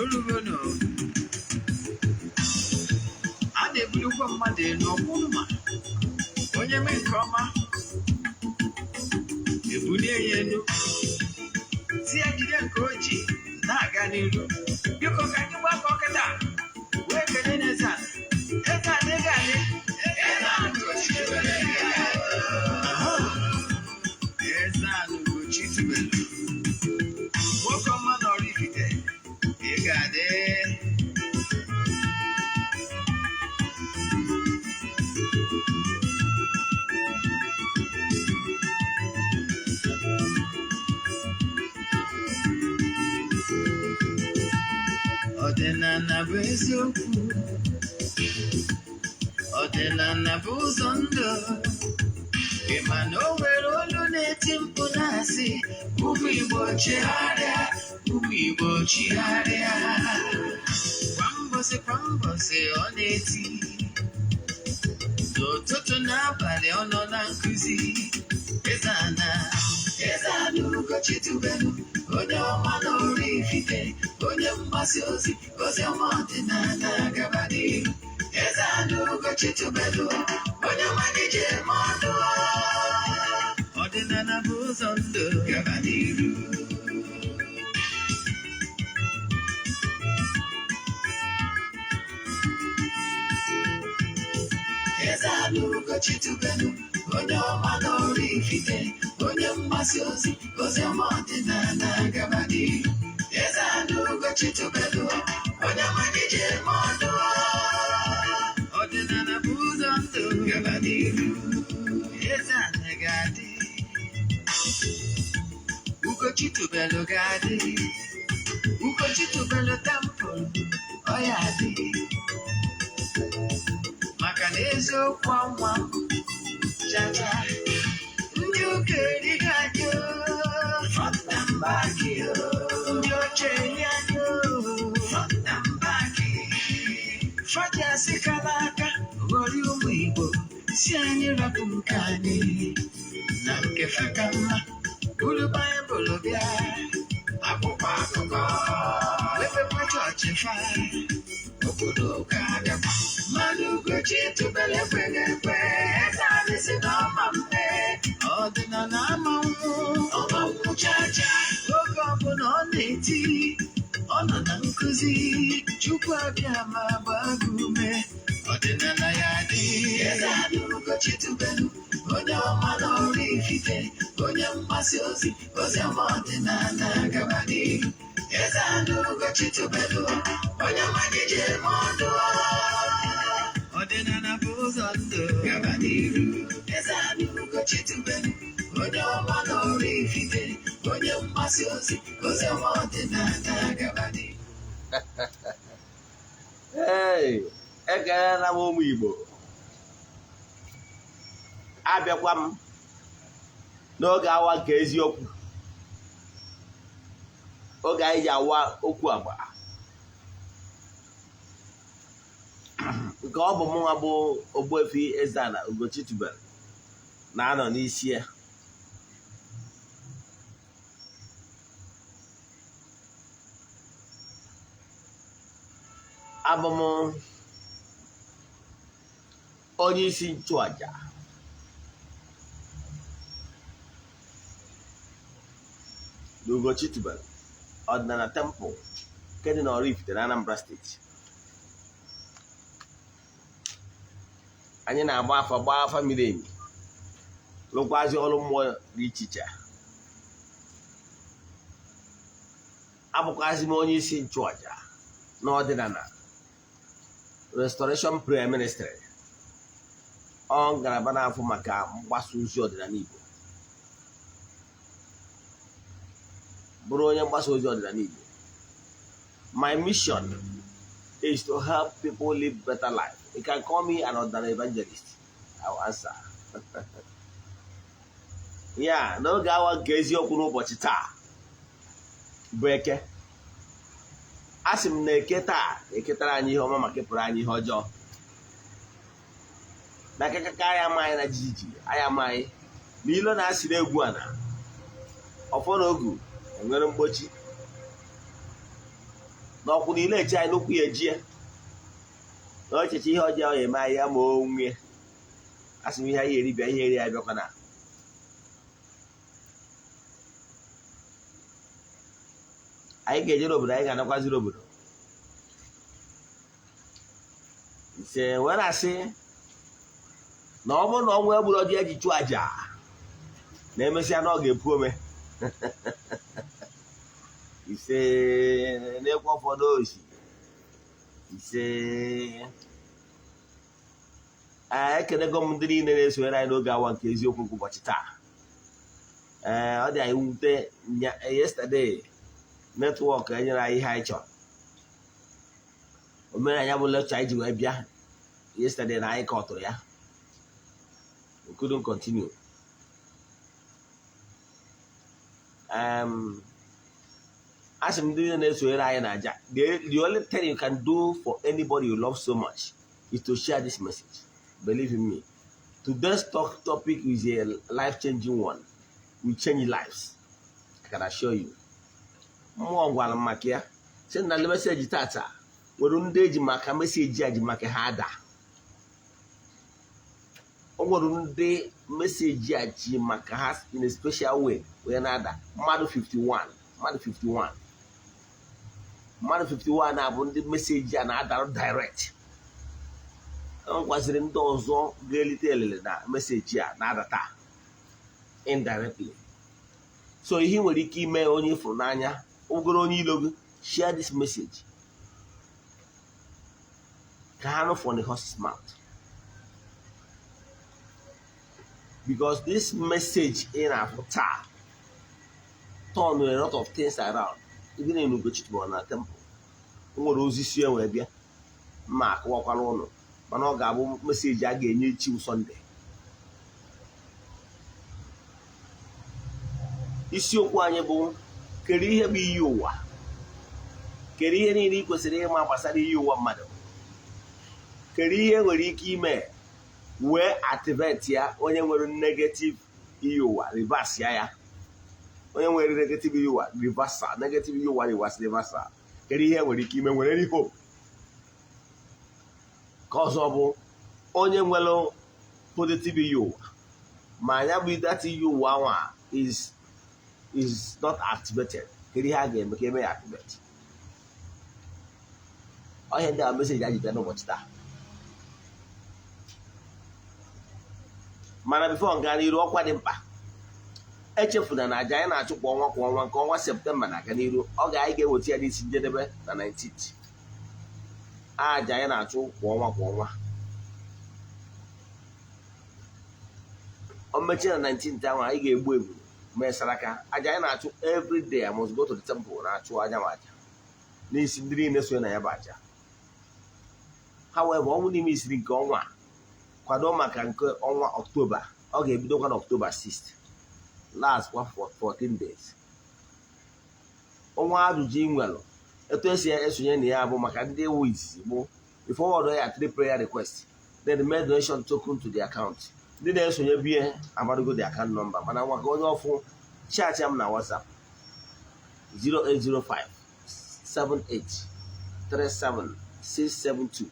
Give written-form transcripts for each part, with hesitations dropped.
Olugono a na-ebulikwa mmadụ elu ọkwụrụ ma onye mee nke ọma ebulie ya elu, si ya jide nke o ji na-aga n'iru. Biko, ka anyị gbakọ kịta wee kelee n'eze ala. Eze ala, ego adị. Eze ala Ugochi tubelu. Aha. Eze ala Ugochi tubelu, nwoke ọma na Oraifite, ị ga-adị. Ọdịnala bụ eziokwu, ọdịnala bụ ụzọ ndụ. Ị ma na o nwere olu na-eti mkpu na-asị, "Ụmụ Igbo, chigharịa, ụmụ Igbo, chigharịa." Kwa mbọsị kwa mbọsị ọ na-eti, n'ụtụtụ n'abalị ọ nọ na nkụzi. Eze ana, Eze ana Ugochi tubelu, onye ọma na Oraifite, onye mgbasa ozi ozi ọma ọdịnala, gaba n'ihu. Eze ana Ugochi tubelu, onye ọma na-eje eme ọnụ. Ọdịnala bụ ụzọ ndụ, gaba n'iru. Eze ana Ugochi tubelu, onye ọma na Oraifite, onye mgbasa ozi ozi ọma ọdịnala, gaba n'ihu. Eze ana Ugochi tubelu, onye ọma na-eje eme ọnụ. Ọdịnala bụ ụzọ ndụ, gaba n'ihu. Eze ana ga-adị, Ugochi tubelu ga-adị, Ugochi tubelu temple ọ ya adị, maka na eziokwu anwa chacha ndị ụka erighị anyị front and back, ndị oche eri anyị front and back. Faji asị kala aka ghọrọ ụmụ Igbo, si anyị rapụ nke anyị na nke fe ka mma. Buru Baịbụl bịa, akwụkwọ akụkọ, mepekwa chọọchị fa, obodo ụka abịakwa. Mmanụ Ugochi tubelu ekweghị ekwe. Eze anyị si na ọma mme, ọdịnala ama nwụ, ọma nwụ chacha. Oge ọbụla ọ na-eti, ọ nọ na nkụzi. Chukwu abịa ma gbaa gị ume, ọdịnala ya dị. Eze anyị Ugochi tubelu, onye ọma na Oraifite, onye mgbasa ozi ozi ọma ọdịnala, gaba n'ihu. Eze anyị Ugochi tubelu, onye ọma ji eme ọnụ. Ọdịnala bụ ụzọ ndụ, gaba n'iru. Eze anyị Ugochi tubelu, onye ọma na Oraifite, onye mgbasa ozi ozi ọma ọdịnala, gaba n'ihu. Ee, ekelela m ụmụ Igbo. Abịakwa m n'oge awa nke eziokwu, oge anyị ji awa okwu agba nke ọ bụ mụnwa bụ Ogbuefi Eze-Ana Ugochi tubelu na-anọ n'isi ya. Abụ m onye isi nchụaja na Ugochi tubelu ọdịnala temple nke dị n'Oraifite na Anambra Steeti. Anyị na-agba afa, gbaa afa miri emi, rụkwazi ọrụ mmụọ dị iche iche. Abụkwazi m onye isi nchụaja n'ọdịnala Restoration Prayer Ministry, ọ ngalaba na-afụ maka mgbasa ozi ọdịnala Igbo, bụrụ onye mgbasa ozi ọdịnala Igbo. My mission is to help people live better life. You can call me an ọdịnala evangelist, I will answer. Ya n'oge awa nke eziokwu n'ụbọchị taa bụ Eke, a sị m na Eke taa na-eketara anyị ihe ọma ma kepụrụ anyị ihe ọjọọ, na akakaka anyị amaghị na jijiji anyị amaghị na ilo na-asịrị egwu ana ọfọ na ogu enwere mgbochi. Na ọkwụ niile eche anyị n'okwu ya ejie na ọchịchị ihe ọjọọ ya eme anyị ya ma onwe a sị m ihe anyị eri bịa ihe eri ya bịakwa na anyị ga-eje n'obodo anyị ga-anakwaziri obodo ise were asị na ọ bụrụ na ọnwa egburu ọjị eji chụọ aja na emesịa na ọ ga-epu ome ise na-ekwe ụfọdụ osi ise. Ekenego m ndị niile na-esonyere anyị n'oge awa nke eziokwu nke ụbọchị taa. Ee, ọ dị anyị mwute yesterday network enyere anyị ihe anyị chọrọ. Omenanya bụ lecture anyị ji wee bịa yesterday na anyị kọtụrụ ya. We couldn't continue. Asị m ndị niile na-esonyere anyị na aja, the only thing you can do for anybody you love so much is to share this message. Believe in me. Today's talk topic is a life-changing one. We change lives. I can assure you. Mmụọ gwara m maka ya sị na message tata nwere ndị eji maka message a ji maka ha ada. O nwere ndị message a ji maka ha in a special way wee na-ada mmadụ 51, mmadụ 51, mmadụ 51 na-abụ ndị message a na-adara direct. E nwekwaziri ndị ọzọ ga-elite elele na message a na-ada taa indirectly. So ihe ị nwere ike ime onye ịfụrụ n'anya ogoro onye ilo gị, share this message ka ha nụ from the horse's mouth, because this message ị na-afụ taa turn a lot of things around. Even in Ugochi na temple o nwere ozi si enwee bịa mma akụwakwara ụnụ, mana ọ ga-abụ message a ga-enye echi Sunday. Isiokwu anyị bụ kedu ihe bụ iyi ụwa, kedu ihe niile ị kwesịrị ịma gbasara iyi ụwa mmadụ, kedu ihe nwere ike ime wee activate ya onye nwere negative iyi ụwa reverse ya, ya onye nwere negative iyi ụwa reversal, negative iyi ụwa reverse reversal, kedu ihe nwere ike ime nwere any hope. Ka ọzọ bụ onye nwere positive iyi ụwa ma ya bụ that iyi ụwa nwa is not activated, kedu ihe a ga-eme ka eme ya activate. Ọhịa ndị a message a ji bịa n'ụbọchị taa. Mana before nga n'iru, ọkwa dị mkpa echefuna na aja anyị na-achụ kwa ọnwa kwa ọnwa nke ọnwa Septemba na-aga n'iru, ọ ga anyị ga-eweta ya n'isi njedebe na 19th. Aja anyị na-achụ kwa ọnwa kwa ọnwa o mechie na 19th ahụ anyị ga-egbu ebu mee saraka. Aja anyị na-achụ every day, I must go to the temple na-achụ aja ma aja n'isi ndị niile so na ya bụ aja. However, ọnwụ n'ime isiri nke ọnwa kwado maka nke ọnwa Ọktoba, ọ ga-ebidokwa na Ọktoba 6 last kwa for 14 days. Ọnwa ajụjụ ị nwere etu esi esonye na ya bụ maka ndị ewu izizi bụ forward ya 3 prayer request, then make donation token to the account. Ndị na-esonye bie amadogo the account number, mana maka onye ọfụ chat m na WhatsApp 0805 78 37 672,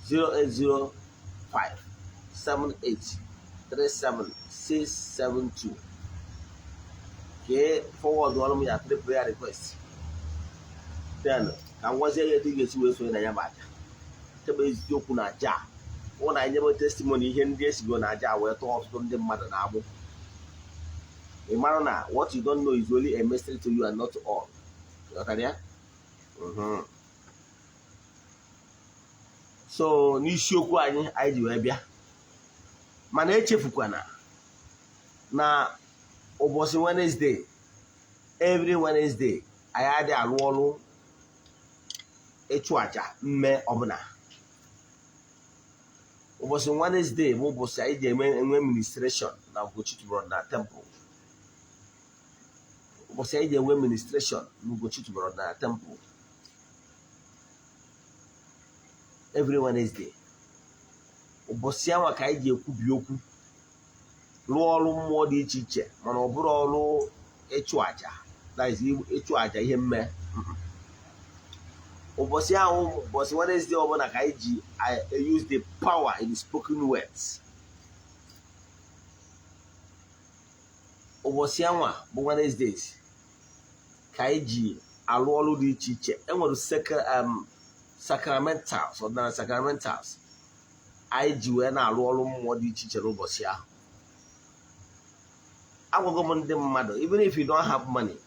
0805 78 37 672 ka forward ọrụ m ya 3 prayer request, then ka m gwazie ya etu ị ga-esi wee sonye na ya bụ aja. Chebe eziokwu na aja hụ na anyị nyebe testimony ihe ndị esigo na aja wee tụọ ọtụtụ ndị mmadụ na-agbụ. Ị mara na what you don't know is only a mystery to you and not to all. Ghọtara ya? So n'isiokwu anyị anyị ji wee bịa, mana echefukwana na ụbọchị Wednesday, every Wednesday anyị adịghị arụ ọrụ ịchụ aja mme ọbụla. Ụbọchị Wednesday bụ ụbọchị anyị ji eme enwe ministration na Ugochi na temple. Ụbọchị anyị ji enwe ministration na Ugochi na temple every Wednesday, ụbọchị anwa ka anyị ji ekwubi okwu rụọ ọrụ mmụọ dị iche iche, mana ọ bụrụ ọrụ ịchụ aja, that is ịchụ aja ihe mme. Ụbọchị ahụ, ụbọchị Wednesday ọbụla, ka anyị ji use the power in spoken words. Ụbọchị anwa bụ Wednesdays ka anyị ji alụ ọrụ dị iche iche. Enwere sacramentals, ọdịnala sacramentals anyị ji wee na-alụ ọrụ mmụọ dị iche iche n'ụbọchị ahụ. Agwago m ndị mmadụ, even if you don't have money,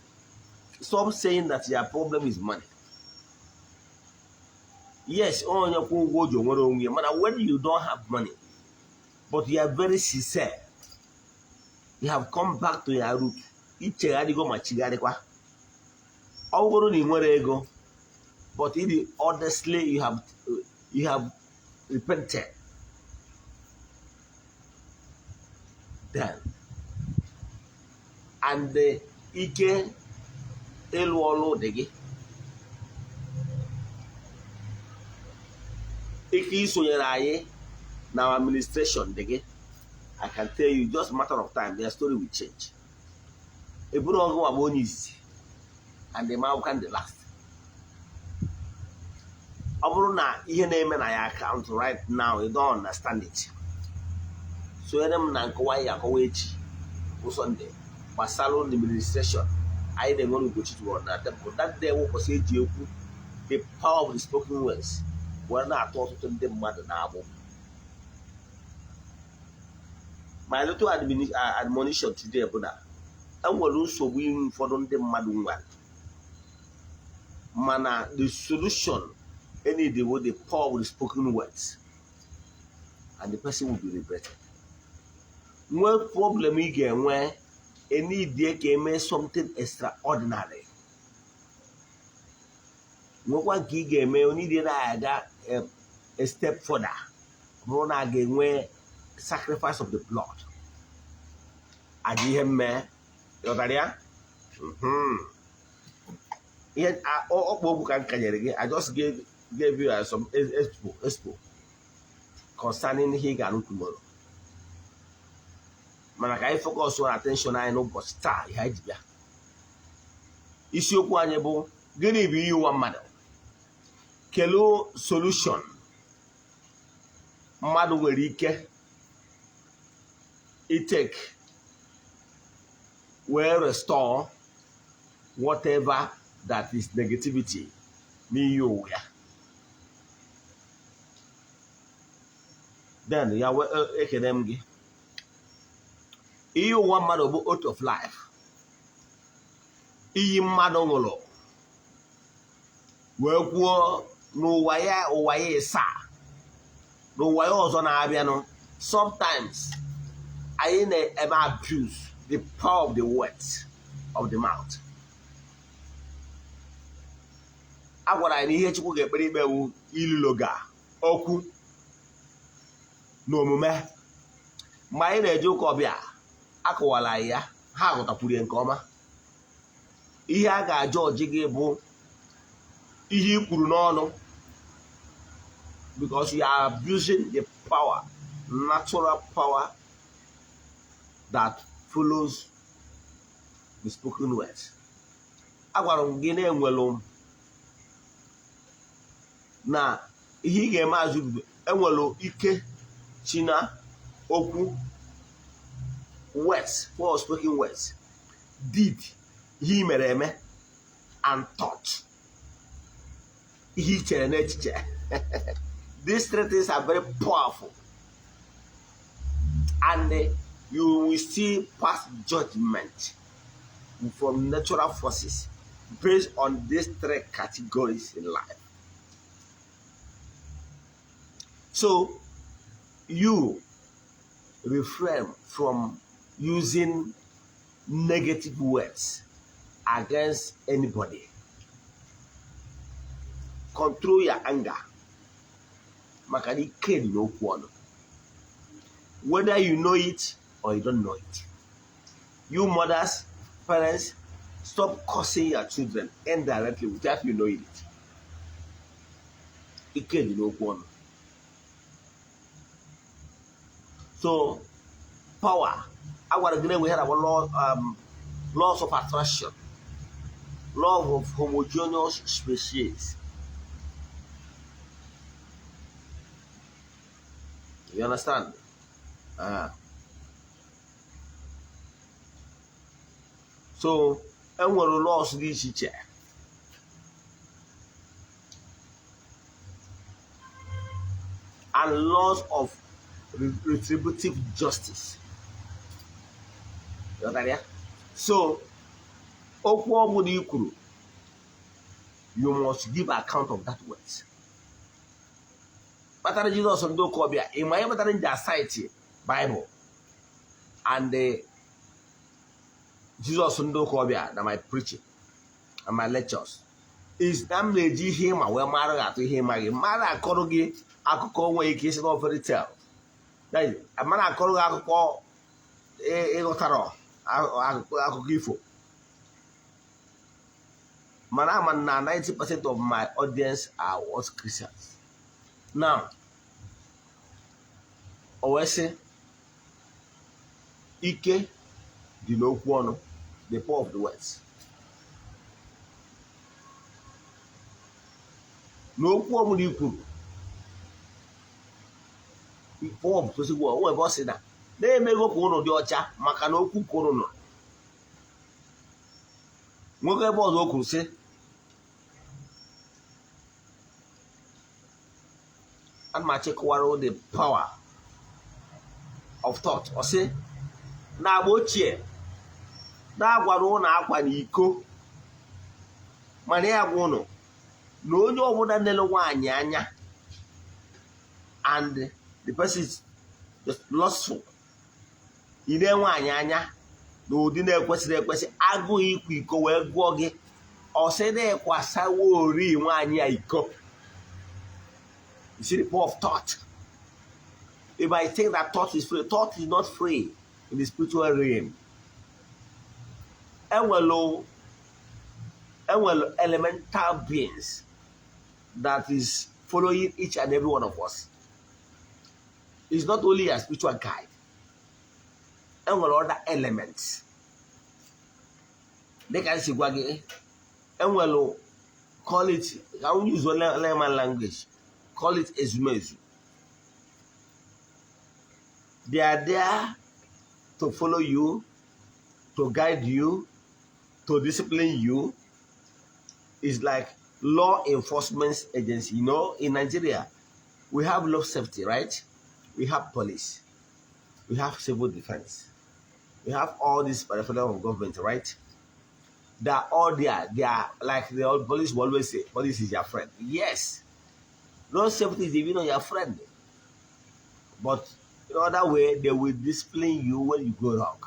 stop saying that your problem is money. Yes, onye kwụ ụgwọ o ji onwere onwe ya, mana when you don't have money but you are very sincere, you have come back to your root, ichegharịgo ma chigharịkwa, ọ bụrụ na ị nwere ego but it is honestly you have repented, then and ike ịlụ ọlụ dị gị, ike isonyere anyị na administration dị gị, I can tell you, just matter of time, their story will change. Eburu ọgụ bụ onye izizi and the man can the last. Ọ bụrụ na ihe na-eme na ya akaụntụ right now, you don't understand it, sonyere m na nkọwa ya akọwa echi bụ Sunday gbasara administration anyị na-enwere Ugochi tụrụ na temple. That day ụbọchị eji ekwu the power of the spoken words were na-atụ ọtụtụ ndị mmadụ na-agbụ. My little admonition today bụ na enwere nsogbu ụfọdụ ndị mmadụ nwere, mana the solution any the way the power of the spoken words, and the person will be liberated. Nwee problem ị ga-enwe, enidie ka eme something extraordinary. Nwekwa nke ị ga-eme, onidie na-aga a step further, bụrụ na a ga-enwe sacrifice of the blood, aja ihe mme ghọtara ya. Ihe ọkpọ okwu ka m kanyere gị, I just gave you some expo concerning ihe ị ga-arụ tomorrow, mana ka anyị focus on attention anyị n'ụbọchị taa. Ihe anyị ji bịa, isiokwu anyị bụ gịnị bụ iyi ụwa mmadụ? Kelee solution mmadụ nwere ike itake wee restore whatever that is negativity n'iyi ụwa ya. Then ya ekene m gị, iyi ụwa mmadụ bụ oath of life, iyi mmadụ ṅụrụ wee kwuo n'ụwa ya, ụwa ya ịsaa n'ụwa ya ọzọ na-abịanụ. Sometimes anyị na-eme abuse the power of the words of the mouth. A gwara anyị na ihe Chukwu ga-ekpere ikpe wu iluloga okwu na omume. Mgbe anyị na-eje ụka ọbịa, akọwara anyị ya, ha ghọtakwuru ya nke ọma. Ihe a ga-ajọ ọjị gị bụ ihe i kwuru n'ọnụ, because you are abusing the power, natural power that follows the spoken words. Agwara m gị na-enwelu na ihe ị ga-eme azụ, enwelu ike china okwu, words for spoken words, deed, ihe ị mere eme, and thought, ihe i chere n'echiche. These three things are very powerful, and you will see pass judgment from natural forces based on these three categories in life. So you refrain from using negative words against anybody. Control your anger. Maka na ike dị n'okwu ọnụ. Whether you know it or you don't know it. You mothers, parents, stop cursing your children indirectly without you knowing it. Ike dị n'okwu ọnụ. So, power, agwara gị na-enwe ihe na laws of attraction, law of homogeneous species. You understand? So enwere laws dị iche iche. And laws of retributive justice. You got that? So, okwu ọbụla i kwuru, you must give account of that words. Kpatara Jizọs ndị ụka ọbịa, ị ma ihe kpatara ndị asite Bible and the Jizọs ndị ụka ọbịa na my preaching and my lectures is na m na-eji ihe ịma wee mara gị atụ ihe ịmaghị, mara akọrọ gị akụkọ nwere ike isi na fairy tale, mara akọrọ gị akụkọ ịghọtara akụkọ ifo. Mana ama na 90% of my audience are what Christians. Now, o wee sị ike dị n'okwu ọnụ, the power of the words. N'okwu ọbụla i kwuru, power of the word, o ebe ọ sị na na-emego ka ụnụ dị ọcha maka na okwu ka ụnụ nụrụ. Nwoke ebe ọzọ o kwuru sị, ana m achịkọwara the power of thought. Ọ sị na agba ochie na-agwara ụnụ akwa na iko, mana ya gwa ụnụ na onye ọbụla nele nwaanyị anya and the person is just lustful, ị na nwaanyị anya na ụdị na-ekwesịrị ekwesị, agụụ ịkwa iko wee gụọ gị, ọ sị na ịkwasawo ori nwaanyị ya iko. You see the power of thought. If I think that thought is free, thought is not free in the spiritual realm. Enwelu elemental beings that is following each and every one of us. It's not only a spiritual guide. Enwere other elements. Dịka nsi gwa gị, enwelu, call it, I won't use layman language, call it ezumezu. They are there to follow you, to guide you, to discipline you. It's like law enforcement agency. You know, in Nigeria, we have law safety, right? We have police. We have civil defense. We have all these paraphernalia of government, right? They are all there. They are like the old police will always say, police is your friend. Yes. Law safety is even your friend. But in other way, they will discipline you when you go wrong.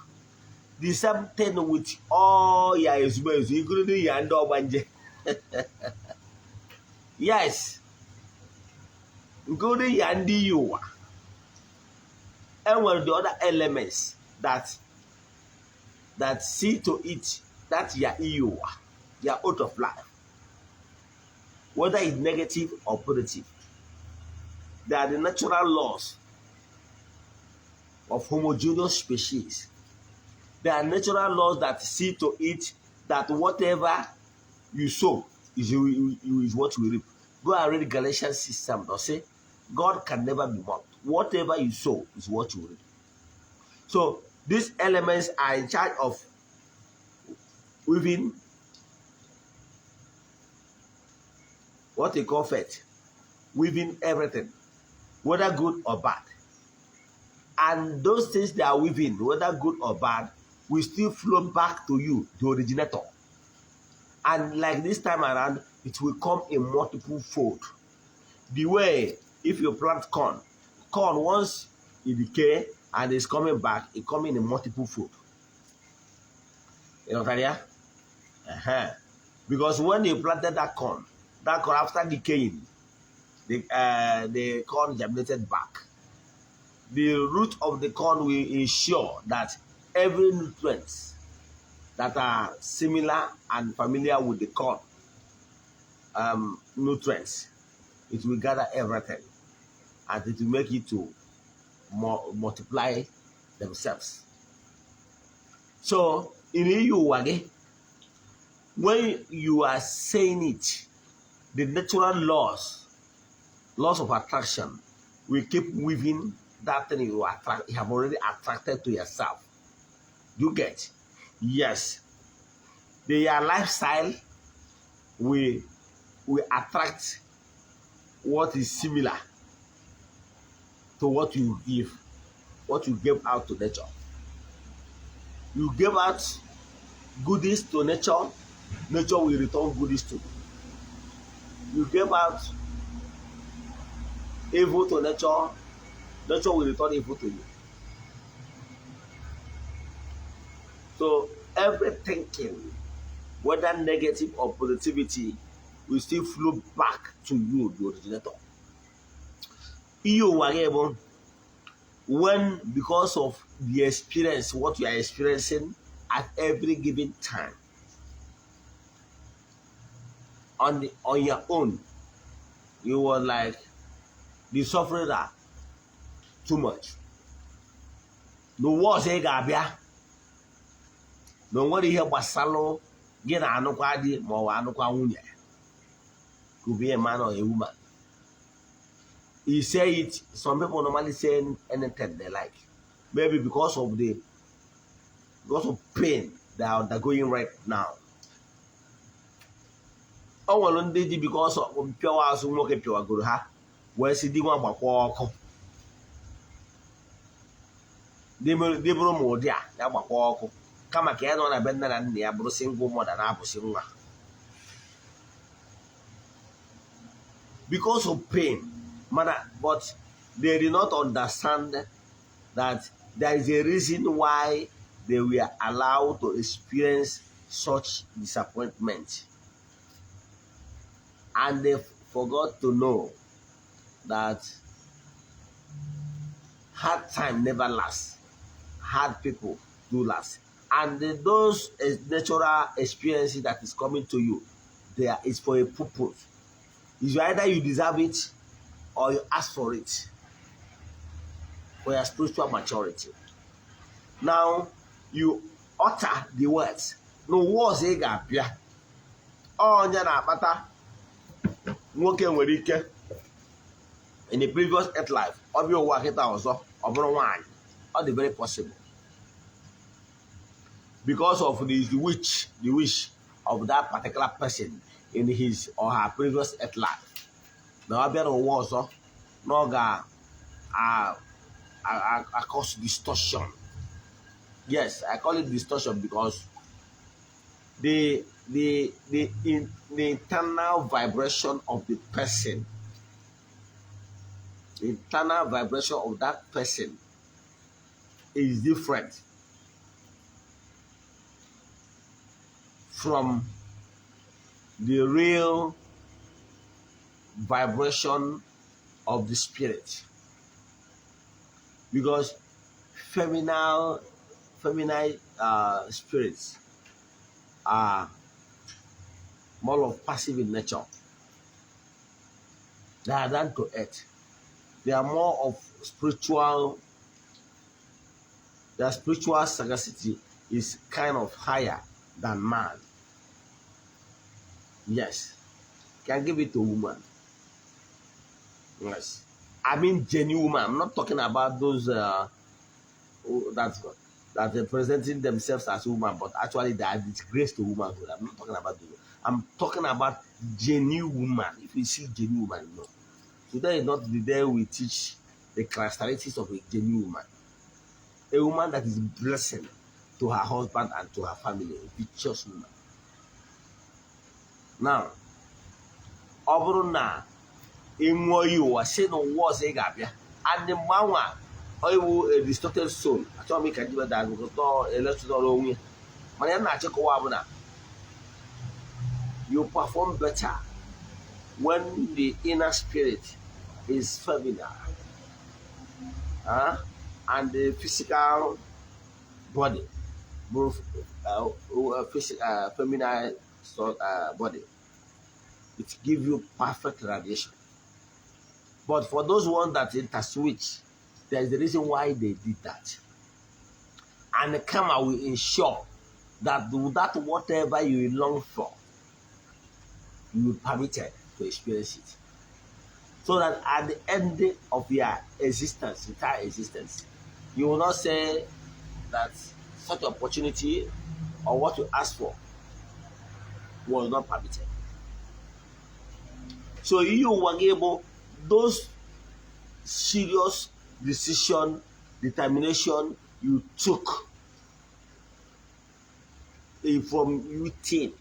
The same thing with all your ezumezu, including your ndị ọgbanje. Yes. Including your ndị iyi ụwa. And the other elements that see to it that your iyi ụwa, your oath of life, whether it's negative or positive, they are the natural laws of homogeneous species. There are natural laws that see to it that whatever you sow is what you reap. Go and read Galatians 6:7. They'll say, God can never be mocked. Whatever you sow is what you reap. So these elements are in charge of weaving what they call faith, weaving everything, whether good or bad. And those things they are weaving, whether good or bad, will still flow back to you, the originator. And like this time around, it will come in multiple fold. The way if you plant corn, once it decay and it's coming back, it comes in a multiple fold. You know what I mean? Uh-huh. Because when you planted that corn after decaying, the corn germinated back. The root of the corn will ensure that every nutrient that are similar and familiar with the corn nutrients, it will gather everything and it will make it to multiply themselves. So in EU, when you are saying it, the natural laws of attraction, will keep weaving that thing you attract, you have already attracted to yourself. You get? Yes. Their lifestyle will attract what is similar to what you give, what you give out to nature. You give out goodies to nature, nature will return goodies to you. You give out evil to nature, nature will return evil to you. So every thinking, whether negative or positivity, will still flow back to you, the originator. You were able, when because of the experience, what you are experiencing at every given time, on your own, you were like, the suffering are too much. No words ị ga-abịa na o nwere ihe gbasalụ gị na anụkwa di ma ọ bụ anụkwa nwunye. Could be a man or a woman. You say it, some people normally say anything they like. Maybe because of pain they are undergoing right now. O nwere ndị ji because of mpịawa azụ nwoke pịawagoro ha wee sị di nwa gbakwa ọkụ. Di bụrụ ma ụdị a ya gbakwa ọkụ kama ka ya nọ na be nne na nna ya bụrụ single mother na-abụsị nwa. Because of pain, but they did not understand that there is a reason why they were allowed to experience such disappointment. And they forgot to know that hard time never lasts. Hard people do last. And those natural experiences that is coming to you, there is for a purpose. It's either you deserve it or you ask for it, for your spiritual maturity. Now, you utter the words. No words ị ga-abịa. Onye na-akpata nwoke nwere ike in the previous earth life, ọ bịa ụwa kịta ọzọ, ọ bụrụ nwaanyị. Ọ dị very possible. Because of the wish of that particular person in his or her previous earth life. Na ọ bịa n'ụwa ọzọ, na ọ ga-cause distortion. Yes, I call it distortion because the internal vibration of the person, the internal vibration of that person is different from the real vibration of the spirit. Because feminine spirits are more of passive in nature. They are down to earth. They are more of spiritual. Their spiritual sagacity is kind of higher than man. Yes, can give it to a woman. Yes, I mean genuine woman. I'm not talking about those that are presenting themselves as women, but actually they are disgrace to womanhood. I'm not talking about those. I'm talking about genuine woman. If you see genuine woman, no. Today is not the day we teach the characteristics of a genuine woman. A woman that is blessing to her husband and to her family, a virtuous woman. Now, ọ bụrụ na ị ṅụọ iyi ụwa si n'ụwa ọzọ ị ga-abịa, and mgbanwe iwu a distorted soul, achọghị m ka ji beda agụkọta eletụtọrọ onwe ya, mana ya na-achịkọwa bụ na you perform better when the inner spirit is feminine and the physical body, both feminine body, it gives you perfect radiation. But for those ones that interswitch, there is a reason why they did that. And the karma will ensure that that whatever you long for, you will be permitted to experience it. So that at the end of your existence, entire existence, you will not say that such opportunity or what you asked for was not permitted. So you were able those serious decision, determination you took from you teen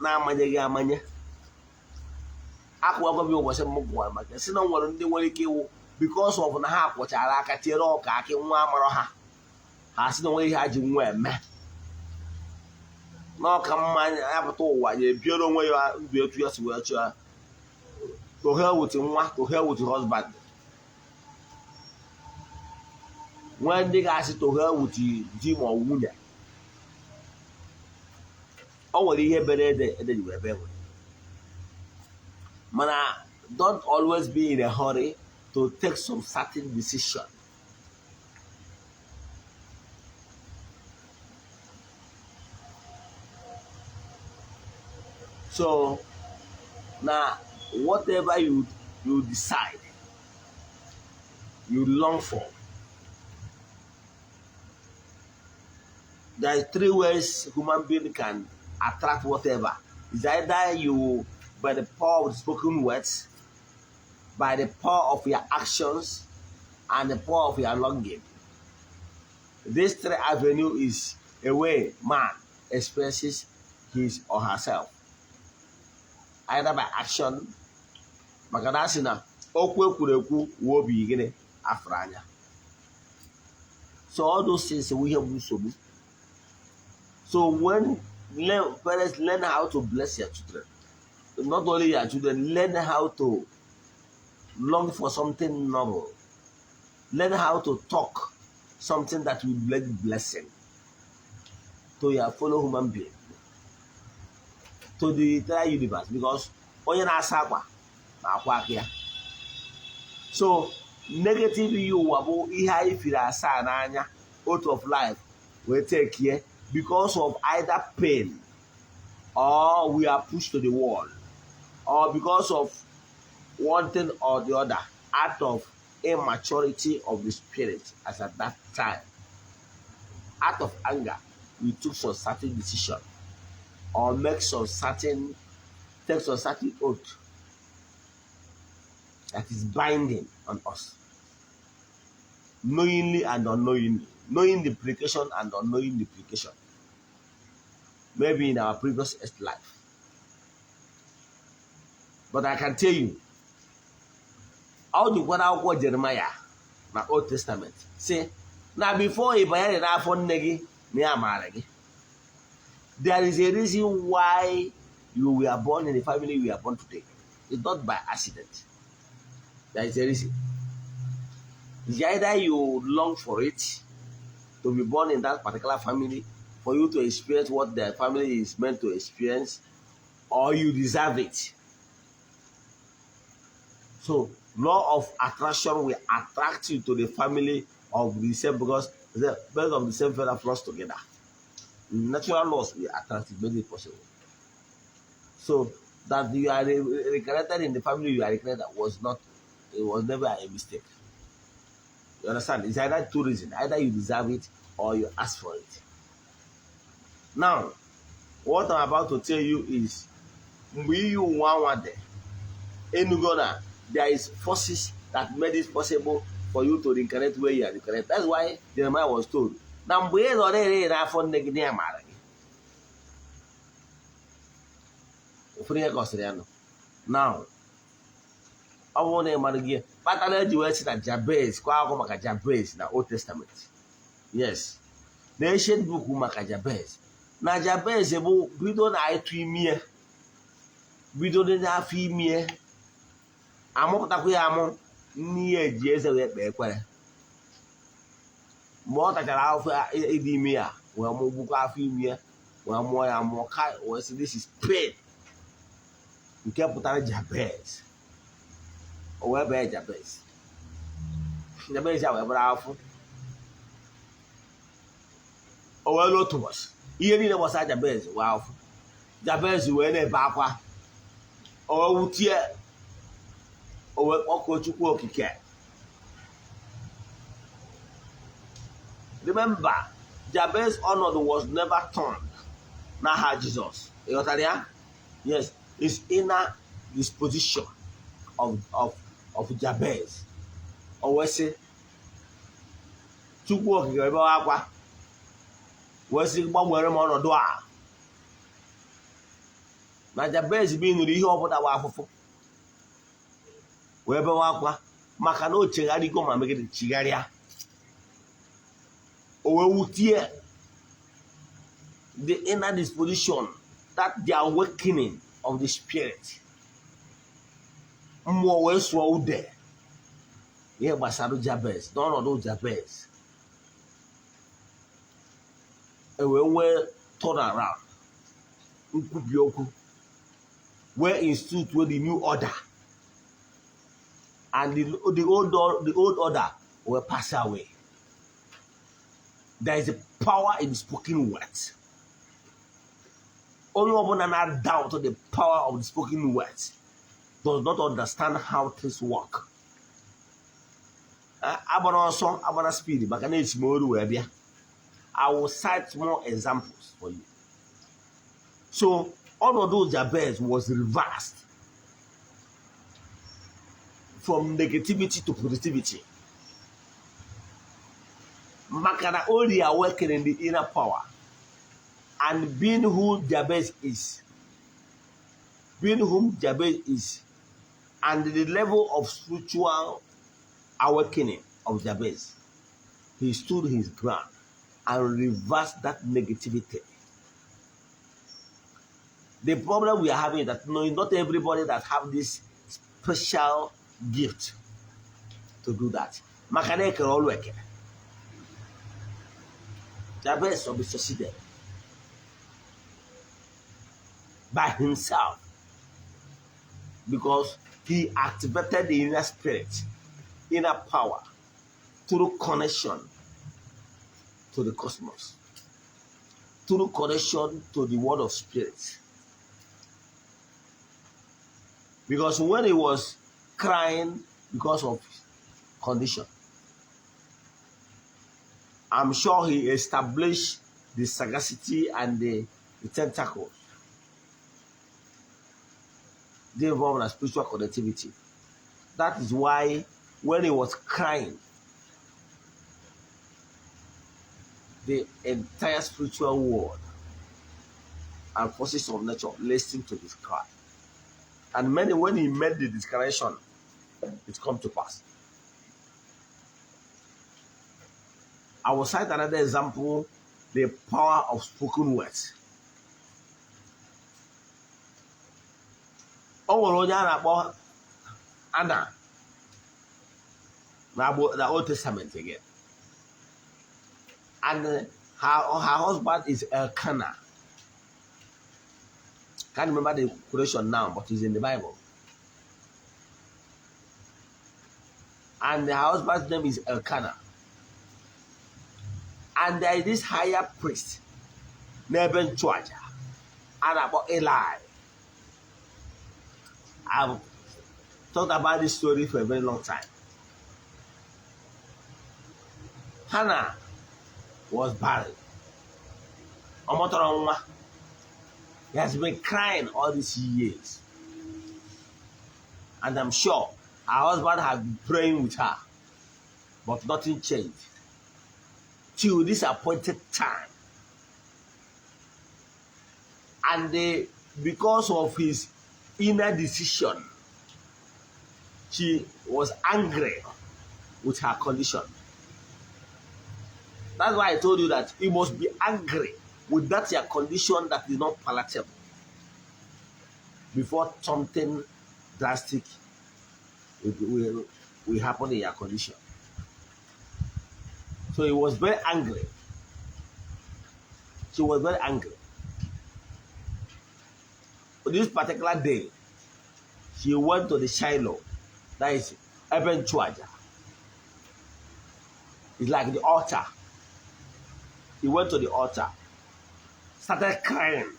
na-amanyeghị amanye. Akwụkwọ gị ụbọchị m gwara maka si na nwere ndị nwere ike ịwụ because of na ha kwọchara aka tiere ọka akị nwa amarọ ha, ha si na onwe ihe ha ji nwa eme n'ọka mmanya ya pụta ụwa ya ebiere onwe ya ndụ etu ya si wee chọọ. To hell with nwa, to hell with husband. Nwee ndị ga-asị to hell with di ma ọ nwunye. O nwere ihe bere ede ede ji wee bee nwere. Mana don't always be in a hurry to take some certain decision. So now, whatever you decide, you long for. There are three ways human being can attract whatever. It's either you, by the power of the spoken words, by the power of your actions, and the power of your longing. This three avenue is a way man expresses his or herself. Either by action, maka na asị na okwu ekwuru ekwu wuo obi gịnị afụrụ anya. So all those things we have nsogbu. So when parents learn how to bless their children, not only their children, learn how to long for something noble, learn how to talk something that will bring blessing to your fellow human being, to the entire universe, because onye na-asa akwa na-akwa aka ya. So negative ihe ụwa bụ ihe anyị firi asaa n'anya out of life wee take here because of either pain or we are pushed to the wall or because of one thing or the other out of immaturity of the spirit as at that time. Out of anger, we took some certain decision or make some certain, take some certain oath that is binding on us, knowingly and unknowingly, knowing the implication and unknowing the implication, maybe in our previous life. But I can tell you, all the one akwụkwọ Jeremiah na Old Testament say, now before ị banyere n'afọ nne gị na ya maara gị, there is a reason why you were born in the family you were born today. It's not by accident. There is a reason. It's either you long for it to be born in that particular family, for you to experience what the family is meant to experience, or you deserve it. So, law of attraction will attract you to the family of the same, because the birds of the same feather flocks together. Natural laws will attract it, make it possible. So, that you are reincarnated in the family you are reincarnated was not, it was never a mistake. You understand? It's either two reasons. Either you deserve it or you ask for it. Now, what I'm about to tell you is, there is forces that made it possible for you to reincarnate where you are reincarnated. That's why Jeremiah was told. Now, now, ọ bụrụ na ị mara gị kpatara eji wee sị na Jabez kọọ akụkọ maka Jabez na Old Testament. Yes, na Ancient Book maka Jabez. Na Jabez bụ bido na ịtụ ime, bido n'afọ ime, amụpụtakwa ya amụ, nne ya eji eze wee kpee ekpere. Mgbe ọ tachara afọ ịdị ime ya wee mụgbukwa afọ ime ya wee mụọ ya mụọ ka wee sị this is pain, nke pụtara Jabez. O wee bee Jabez. Jabez ya wee bụrụ afọ. O wee ruo otu ụbọchị, ihe niile gbasara Jabez wee afọ. Jabez wee na-ebe akwa. O wee wutie. O wee kpọkuo Chukwu Okike. Remember, Jabez's ọnọdụ was never turned n'aha Jizọs. Ị ghọtara ya? Yes, his inner disposition of Jabez. O wee sị Chukwu Okike ebe akwa wee sị gbanwere m ọnọdụ a. Na Jabez bụ ịnụrụ ihe ọbụla bụ afụfụ wee bewe akwa maka na o chegharịgo ma megide chigharịa. O wee wutie the inner disposition, that the awakening of the spirit. Mmụọ wee sụọ ude ihe gbasara Jabez n'ọnọdụ Jabez. E wee nwee turnaround, nkwubi okwu, wee institute the new order, and the old order will pass away. There is a power in spoken words. Onye ọbụla na doubt the power of the spoken words does not understand how things work. Agbara ọsọ, agbara speed, maka na esi m oru wee bịa. I will cite more examples for you. So, ọnọdụ Jabez was reversed from negativity to positivity. Maka na o reawakening the inner power and being who Jabez is, being whom Jabez is, and the level of spiritual awakening of Jabez, he stood his ground and reversed that negativity. The problem we are having is that not everybody that have this special gift to do that. Maka na ekere ọlụ ekere. Jabez will be succeeded by himself because he activated the inner spirit, inner power, through connection to the cosmos, through connection to the world of spirit. Because when he was crying because of condition, I'm sure he established the sagacity and the tentacles. They involved in spiritual connectivity. That is why when he was crying, the entire spiritual world and forces of nature listened to his cry. And many, when he made the declaration, it come to pass. I will cite another example, the power of spoken words. O nwere onye a na-akpọ Anna na Old Testament again. And her husband is Elkanah. Can't remember the quotation now, but it's in the Bible. And her husband's name is Elkanah. And there is this higher priest, n'ebe nchụaja, a na-akpọ Eli. I've thought about this story for a very long time. Hannah was barren. Ọ mụtara nwa. He has been crying all these years. And I'm sure her husband has been praying with her, but nothing changed till this appointed time. And because of his inner decision, she was angry with her condition. That's why I told you that you must be angry with that your condition that is not palatable before something drastic will happen in your condition. So he was very angry. She was very angry. On this particular day, she went to the Shiloh, that is Eben Chuaja. It's like the altar. He went to the altar, started crying,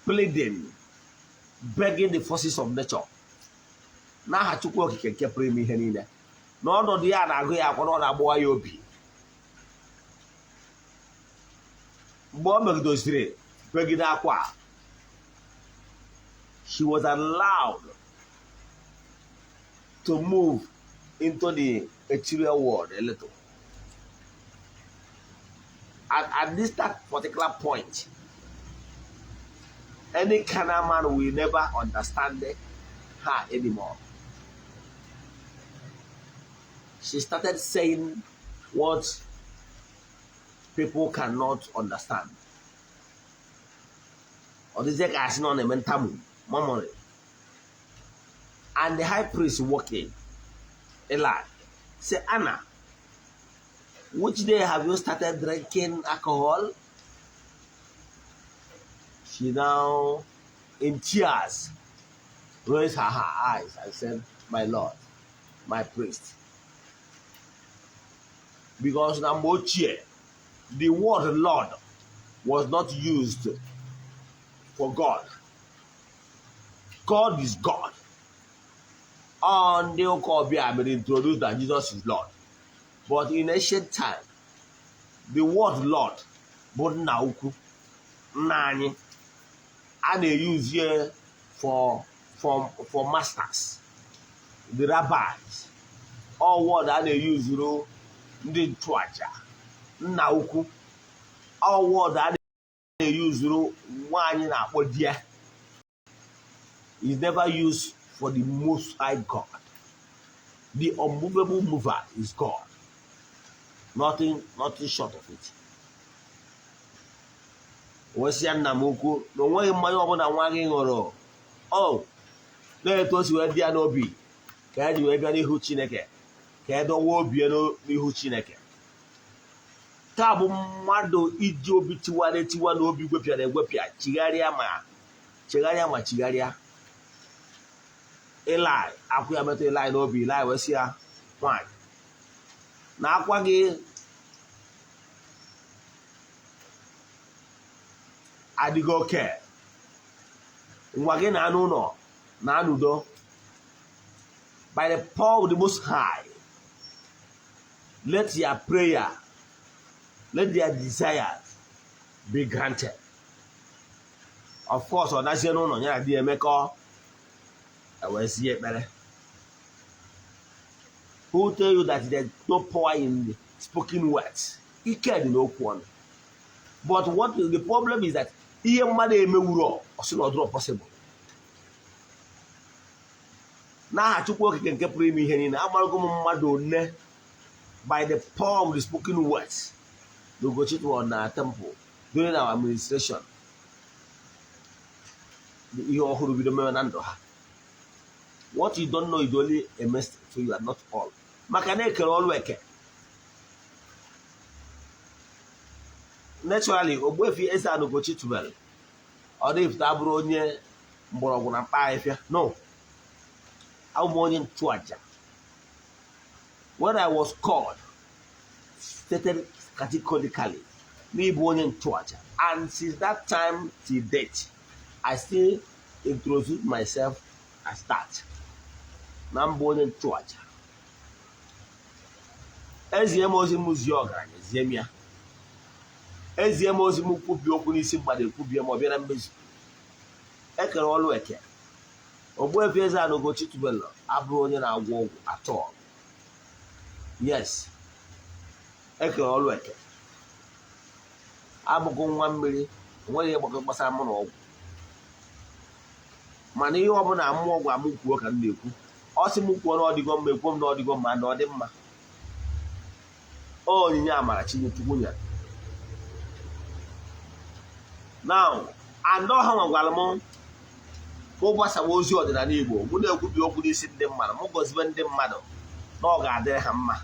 pleading, begging the forces of nature. N'aha Chukwu Okike nke pụrụ ime ihe niile, na ọnọdụ ya na-agụ ya akwa, na ọ na-agbụwa ya obi. Mgbe o megidoziri begide akwa, she was allowed to move into the material world a little. At this that particular point, any carnal man will never understand her anymore. She started saying what people cannot understand. Or this is on a mental memory. And the high priest walking, Eli, say, Anna, which day have you started drinking alcohol? She now, in tears, raised her eyes and said, my Lord, my priest. Because Nambochie, the word Lord was not used for God. God is God. On the Okobia, I been introduced that Jesus is Lord. But in ancient time, the word Lord, but nauku, nani, and they use here for masters, the rabbis. All word and they use, you know, ndị nchụaja, nna ukwu, all word a na-eyuzuru nwaanyị na-akpọ di ya is never used for the Most High God. The unmovable mover is God. Nothing short of it. Wesị ya nna m ukwu na o nweghị mmanya ọbụla nwa gị ṅụrụ, o na-etu o si wee dị ya n'obi ka e ji wee bịa n'ihu Chineke, ka e dọwa obi ya n'ihu Chineke. Taa bụ mmadụ iji obi tiwara etiwa na obi gwepịara egwepịa, chigharịa ma chigharịa. Eli akwụ ya metụ Eli n'obi. Eli wee sị ya, nwaanyị, na akwa gị adịghị oke, nwa gị na anụ ụlọ na anụ udo. By the power of the Most High, let your prayer, let their desires be granted. Of course, ọ nazie n'ụlọ ya na di emekọ ewee ekpere. Who tell you that there's no power in the spoken words? Ike dị n'okwu ọnụ. But what the problem is that ihe mmadụ emewuro ọsị na ọdụrọ possible. N'aha Chukwu Okike nke pụrụ ime ihe niile, amarago m mmadụ one by the power of the spoken words Ugochi on our temple during our administration. Ihe ọhụrụ bido mewe na ndụ ha. What you don't know is only a mistake, so you are not all. Maka na ekere ọlụ eke. Naturally, Ogbuefi Eze-Ana Ugochi tubelu ọ dịfụta abụrụ onye mgbọrọgwụ na mkpa ahịfịa. No, abụ m onye nchụaja. When I was called, stated categorically n'ịbụ onye nchụaja, and since that time till date, I still introduce myself as that. Na mbụ onye nchụaja. Ezie m ozi m zie ọgaranya, zie m ya. Ezie m ozi m kwubie okwu n'isi mmadụ, ekwubie ma ọ bịa na mmezu. Ekere ọlụ eke. Ogbuefi Eze-Ana Ugochi tubelu abụrụ onye na-agwọ ọgwụ atọ. Yes, ekere ọlụ eke. Abụghị nwa mmiri, onweghị ihe gbasara mụ na ọgwụ. Mana ihe ọbụla mmụọ gwa m kwuo ka m na-ekwu. Ọ sị m kwuo na ọdịgo mma, ekwuo m na ọdịgo mma, na ọ dị mma. Onyinye amara Chineke nyere. Now, and ọha nwagwara m mụ gbasawa ozi ọdịnala Igbo, mụ na-ekwubi okwu n'isi ndị mmadụ, mụ gọzibe ndị mmadụ na ọ ga-adịrị ha mma.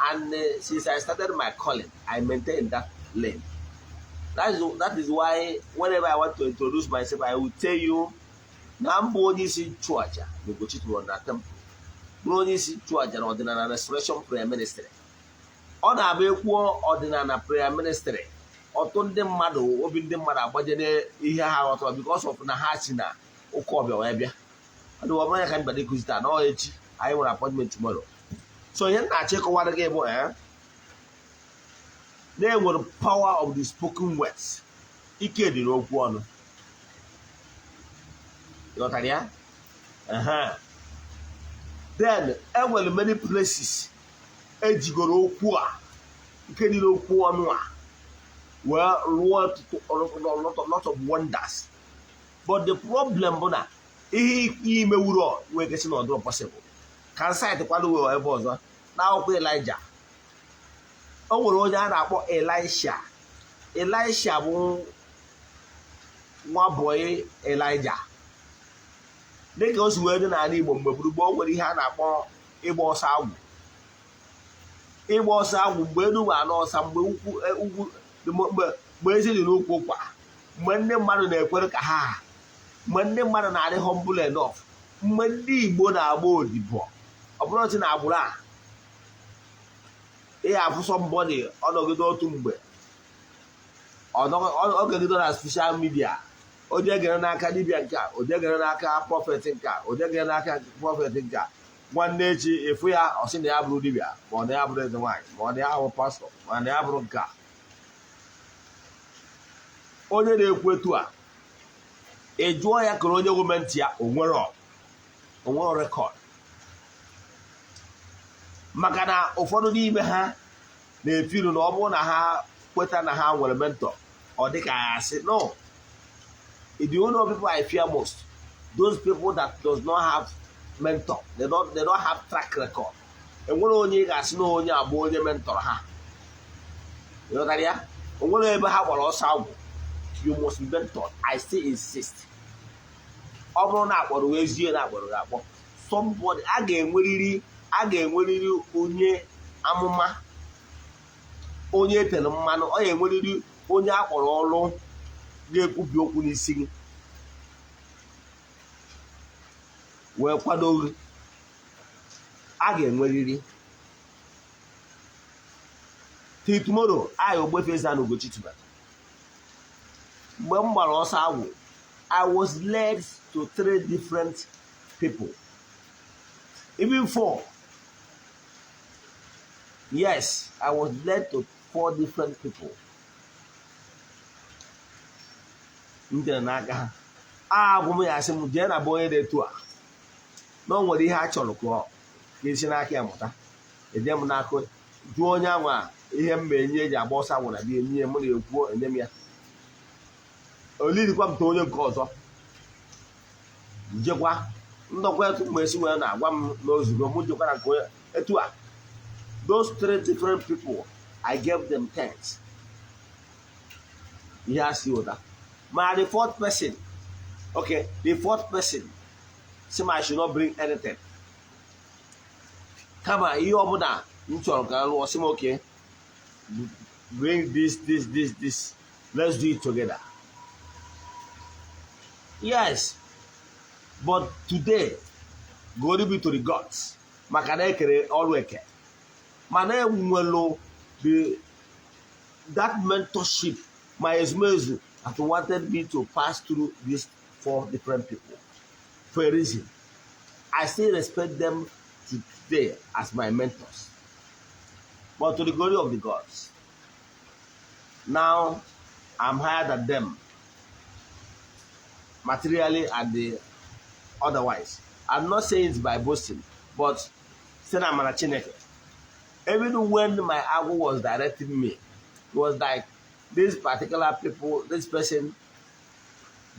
And since I started my calling, I maintain that lane. That is why whenever I want to introduce myself, I will tell you na mbụ onye isi nchụaja na Ugochi tubelu na temple, bụrụ onye isi nchụaja na ọdịnala Restoration Prayer Ministry. Ọ na-abụ ekwuo ọdịnala Prayer Ministry, ọtụ ndị mmadụ obi ndị mmadụ agbaje n'ihe ha ghọtara because of na ha si na ụka ọbịa wee bịa. Ọ dị ọbụla ya ka m bịara ịkụzi taa na ọ echi anyị nwere appointment tomorrow. So ihe m na-achọ ịkọwara gị bụ na-enwere power of the spoken words. Ike dị n'okwu ọnụ. Ịghọtara ya? Ehe. Then enwere many places ejigoro okwu a, nke dị n'okwu ọnụ a, wee rụọ ọtụtụ lot of wonders. But the problem bụ na ihe imewuro nwee ike sị na ọ dịrọ possible. Ka site kwado wee ebe ọzọ n'akwụkwọ Elijah, o nwere onye a na-akpọ Elisha. Elisha bụ nwa bọyị Elijah. Dịka o si wee dị n'ala Igbo mgbe gburugburu, o nwere ihe a na-akpọ ịgba ọsọ agwụ. Ịgba ọsọ agwụ mgbe elu ma anọ ọsa, mgbe ukwu ugwu, mgbe ezi dị n'ukwu ụkwa, mgbe ndị mmadụ na-ekwere ka ha, mgbe ndị mmadụ na-adị humble enough, mgbe ndị Igbo na-agba odibo. Ọ bụrụ otu na agbụrụ a ị afụ somebody, ọnọgide otu mgbe ọ gagide na social media, o jegere n'aka dibịa nke a, o jegere n'aka prophet nke a, o jegere n'aka prophet nke a. Nwanne echi efu ya, ọ sị na ya bụrụ dibịa, ma ọ na ya bụrụ eze nwaanyị, ma ọ na ya bụ pastọ, ma ọ na ya bụrụ nke a. Onye na-ekwu etu a, ị jụọ ya kere onye gọọmenti ya, onwere record, maka na ụfọdụ n'ime ha na-efiru na ọ bụrụ na ha kweta na ha nwere mentor, ọ dị ka ya asị no. The only people I fear most, those people that does not have mentor. They don't have track record. Enwere onye ị ga-asị na onye abụ onye mentor ha. Ịghọtara ya? Onwere ebe ha gbara ọsọ agwụ. You must be mentored. I still insist. Ọ bụrụ na akpọrọ ezie na akpọrọ gị akpọ, somebody a ga-enwerịrị onye amụma, onye etere mmanụ, ọ ga-enwerịrị onye akpọrọ ọrụ ga-ekwubi okwu n'isi gị wee kwado gị. A ga-enwerịrị. Till tomorrow, I, Ogbuefi Eze-Ana Ugochi tubelu, mgbe m gbara ọsọ agwụ, I was led to three different people, even four. Yes, I was led to four different people. M jere n'aka ha, agwụ m ya asị m jee na be onye dị etu a, na o nwere ihe a chọrọ ka ọ ka esi n'aka ya mụta. Eje m n'aka jụọ onye anwa ihe m ma enye eji agba ọsọ agwụ na bịa enye m na-ekwuo enye m ya olirikwa m ta onye nke ọzọ njekwa ndọkwa etu mgbe esi wee na-agwa m n'ozugbo m jekwa na nke onye etu a. Those three different people, I gave them thanks. Ihe a si ụda ma the fourth person, okay, the fourth person say I should not bring anything, kama ihe ọbụla m chọrọ ka m rụọ, sị m okay, bring this, this, this, this, let's do it together. Yes, but today, glory be to the gods, maka na ekere ọrụ eke, mana enwelu the that mentorship, my ezumezu that wanted me to pass through these four different people for a reason. I still respect them today as my mentors. But to the glory of the gods, now I'm higher than them materially and the otherwise. I'm not saying it's by boasting, but site na amara Chineke. Even when my agwụ was directing me, it was like this particular people, this person,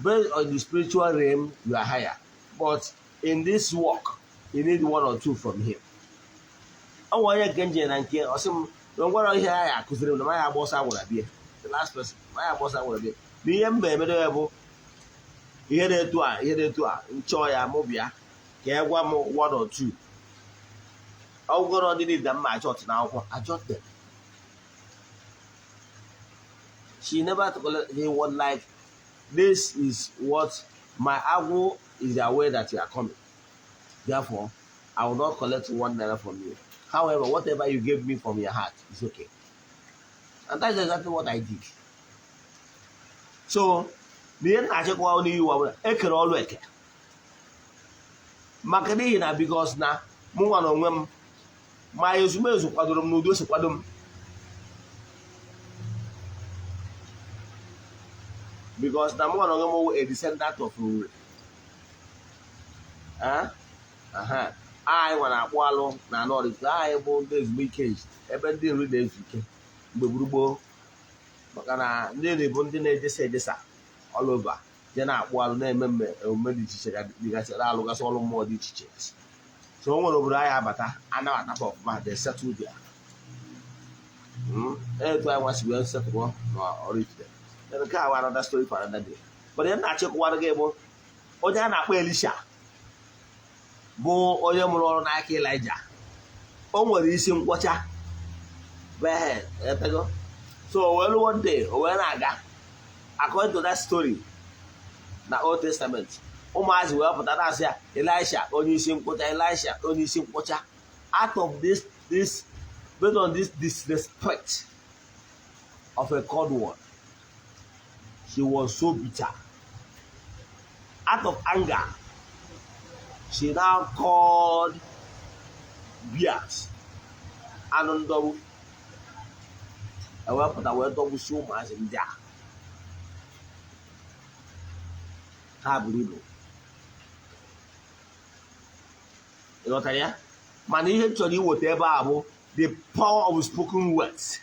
based on the spiritual realm, you are higher. But in this work, you need one or two from him. Ọ nwere onye nke nje na nke ọ sị m na ngwara ihe ya akụziri m na maya agba ọsọ agwụra bie. The last person, maya agba ọsọ agwụra bie. Na ihe m ma-emedo ya bụ ihe na-etu a, ihe na-etu a, nchọọ ya mụ bịa ka ya gwa m one or two. Ọgwụgwọ ndị niile mma ajọt na akwụkwọ ajọt them. She never took. He was like, this is what my agwụ is aware that you are coming. Therefore, I will not collect ₦1 from you. However, whatever you gave me from your heart is okay. And that's exactly what I did. So, na ihe na-achịkwa n'iyi ụwa bụla ekere ọlụ eke. Maka n'ihi na because na mụ nwa na onwe m ma ezumezu kwadoro m n'ụdị o si kwado m, because na mụ nwa na onwe m wụ a descendant of Nri. Anyị nwere akpụ alụ na anọ Oraifite. Anyị bụ ndị ezumike, ebe ndị nri na-ezu ike mgbe gburugburu, maka na ndị nri bụ ndị na-ejesa ejesa all over, je na-akpụ alụ, na-eme omume dị iche iche dịgasị, na-alụgasị ọrụ mmụọ dị iche iche. So o nwere obodo anyị abata, anabatakwa ọfụma, they settle there. Etu anyị nwasị wee setụrụ na Oraifite. Nke a another story for another day, but ihe na-achịkọwara gị bụ onye a na-akpọ Elisha, bụ onye mụrụ ọrụ n'aka Elijah. O nwere isi nkwọcha etego. So o wee ruo one day, o wee na-aga, according to that story na Old Testament, ụmụazị wee pụta na-asị ya, "Elisha onye isi nkwọcha, Elisha onye isi nkwọcha." Out of this, based on this disrespect of a called one, she was so bitter. Out of anger, she now called bears, anụ ndọgbu, ewepụta wee dọgbusi ụmụazị ndị a. Ha buru ibu, ịghọtara ya? Mana ihe m chọrọ iweta ebe a bụ the power of spoken words.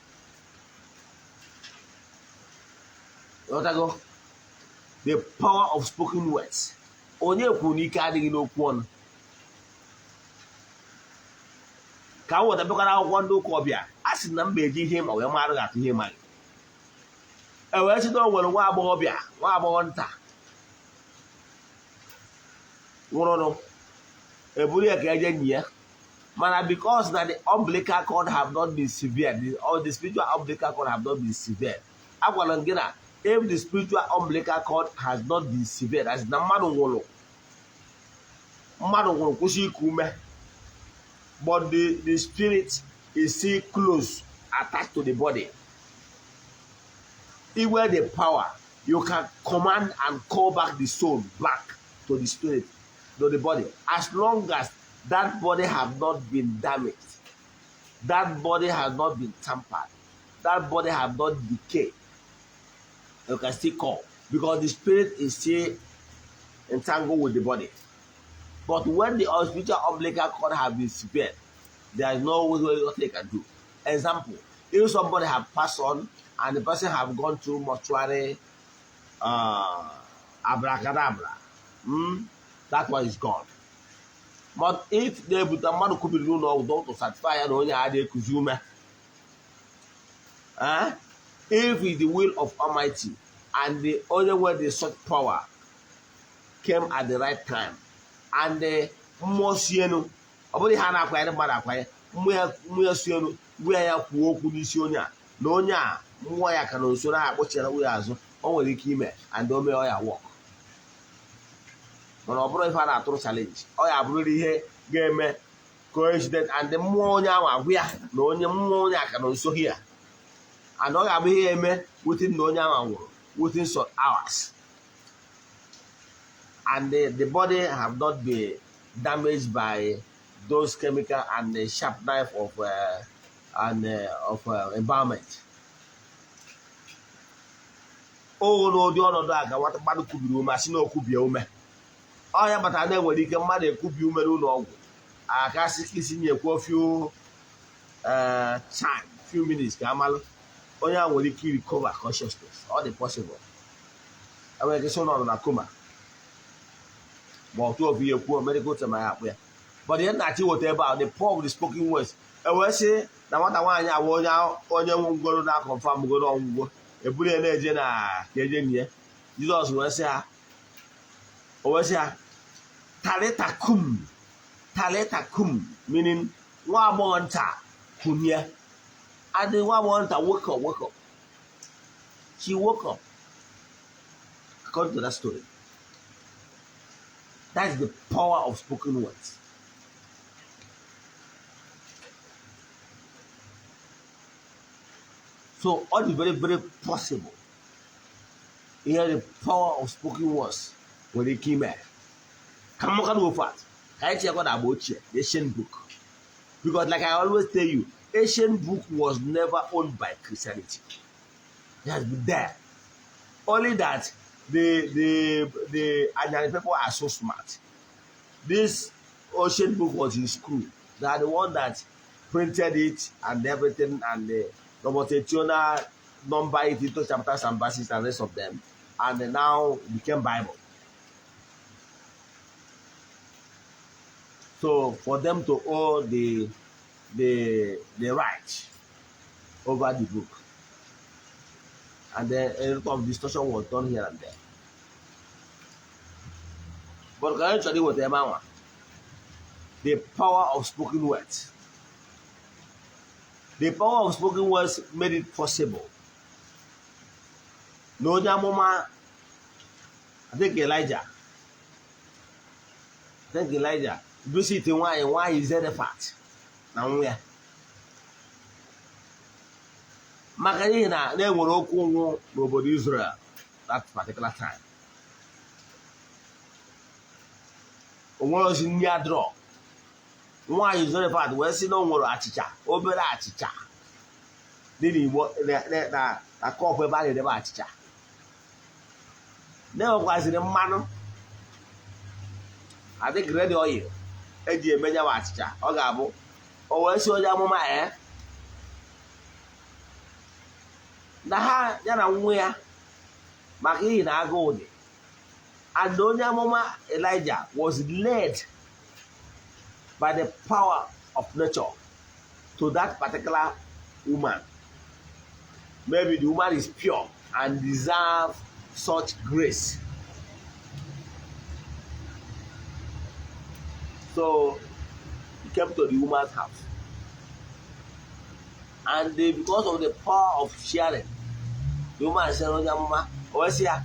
Ịghọtago? The power of spoken words. Onye kwuru na ike adịghị n'okwu ọnụ? Ka m weta bịakwara akwụkwọ ndị ụka ọbịa a sị na mba eji ihe ma wee marụ atụ ihe maghị. E wee site, o nwere nwa agbọghọbịa, nwa agbọghọ nta nwụrụnụ, eburu ya ka eje nyi ya. Mana because na the umbilical cord have not been severed, or the spiritual umbilical cord have not been severed, agwara m gị na if the spiritual umbilical cord has not been severed, as na mmadụ nwụrụ, mmadụ nwụrụ, kwụsị iku ume, but the spirit is still close attached to the body, iwe the power, you can command and call back the soul back to the spirit, to the body, as long as that body have not been damaged, that body has not been tampered, that body have not decayed. You can still call because the spirit is still entangled with the body. But when the spiritual umbilical cord have been severed, there is no way what they can do. Example, if somebody have passed on and the person have gone through mortuary abracadabra, that one is gone. But if they put mmadụ kubiri n'ụlọ ọgwụ, doctor certify ya na onye a adịghị ekuzi ume, eh? If it's the will of Almighty and the only way the such power came at the right time and the mmụọ si elu, ọ bụrụ ihe a na-akwanyere mmadụ akwanye, mmụọ ya si elu gwa ya kwuo okwu n'isi onye a na onye a mmụọ ya ka na nso na-akpọchara ya azụ, o nwere ike ime and o mee ọ ya work. Mana ọ bụrụ ife a na-atụrụ challenge, ọ ya abụrụrụ ihe ga-eme coincident and mmụọ onye ahụ agwụ ya na onye mmụọ onye a ka nọ nso here, and ọ ga-abụ ihe eme within na onye ahụ nwụrụ within some hours and the body have not been damaged by those chemical and the sharp knife of and of environment. O n'ụdị ọnọdụ a ka nwata mmadụ kubiri ume, asị na okwubie ume, ọ ya kpatara na enwere ike mmadụ ekubi ume n'ụlọ ọgwụ, aka sị isi nyekwuo few time, few minutes, ka amalụ onye a nwere ike recover consciousness. Ọ dị possible, enwere ike sị ụlọ na coma, ma ọ tụọ ihe kwuo medical term ya akpụ ya. But ihe na-achọ iweta ebe a, the power of the spoken words. E wee sị na nwata nwaanyị abụ onye onye ngworo na confirm goro ọgwụgwọ, eburu ya na-eje na ka eje nye Jizọs, wee sị ha, o wee sị ha, "Talita kum, talita kum," meaning nwa agbọghọ nta, kunie. And the nwa agbọghọ nta wake up, wake up. She woke up, according to that story. That is the power of spoken words. So all the very, very possible ihe the power of spoken words nwere ike ime. Ka mmaka na ofu atụ Ka anyị chekwa na agba ochie, the ancient book. Because like I always tell you, ancient book was never owned by Christianity. It has been there. Only that the Anyani people are so smart. This ancient book was in school. They are the one that printed it and everything, and the Robert Etiona number it into chapters and verses and rest of them, and they now became Bible. So for them to own the right over the book, and then a lot of distortion was done here and there. But can you tell you the power of spoken words? The power of spoken words made it possible. No, onye amụma, I think Elijah. I think Elijah visit nwaanyị nwaanyị Zarephath na nwa ya. Maka n'ihi na na-enwere okwu ụnwụ n'obodo Israel that particular time. O nwere ozi nri adịrọ. Nwaanyị Zarephath wee sị na o nwere achịcha, obere achịcha dị n'igbo na kọpụ ebe a na-edebe achịcha. Na-enwekwaziri mmanụ, adịghị red oil eji eme nyawa achịcha, ọ ga-abụ o wee sị onye amụma ya na ha ya na nwa ya maka ihi na agụụ dị. And onye amụma Elijah was led by the power of nature to that particular woman. Maybe the woman is pure and deserves such grace. So he came to the woman's house. And they, because of the power of sharing, the woman said, "Onye amụma, o wee sị ya,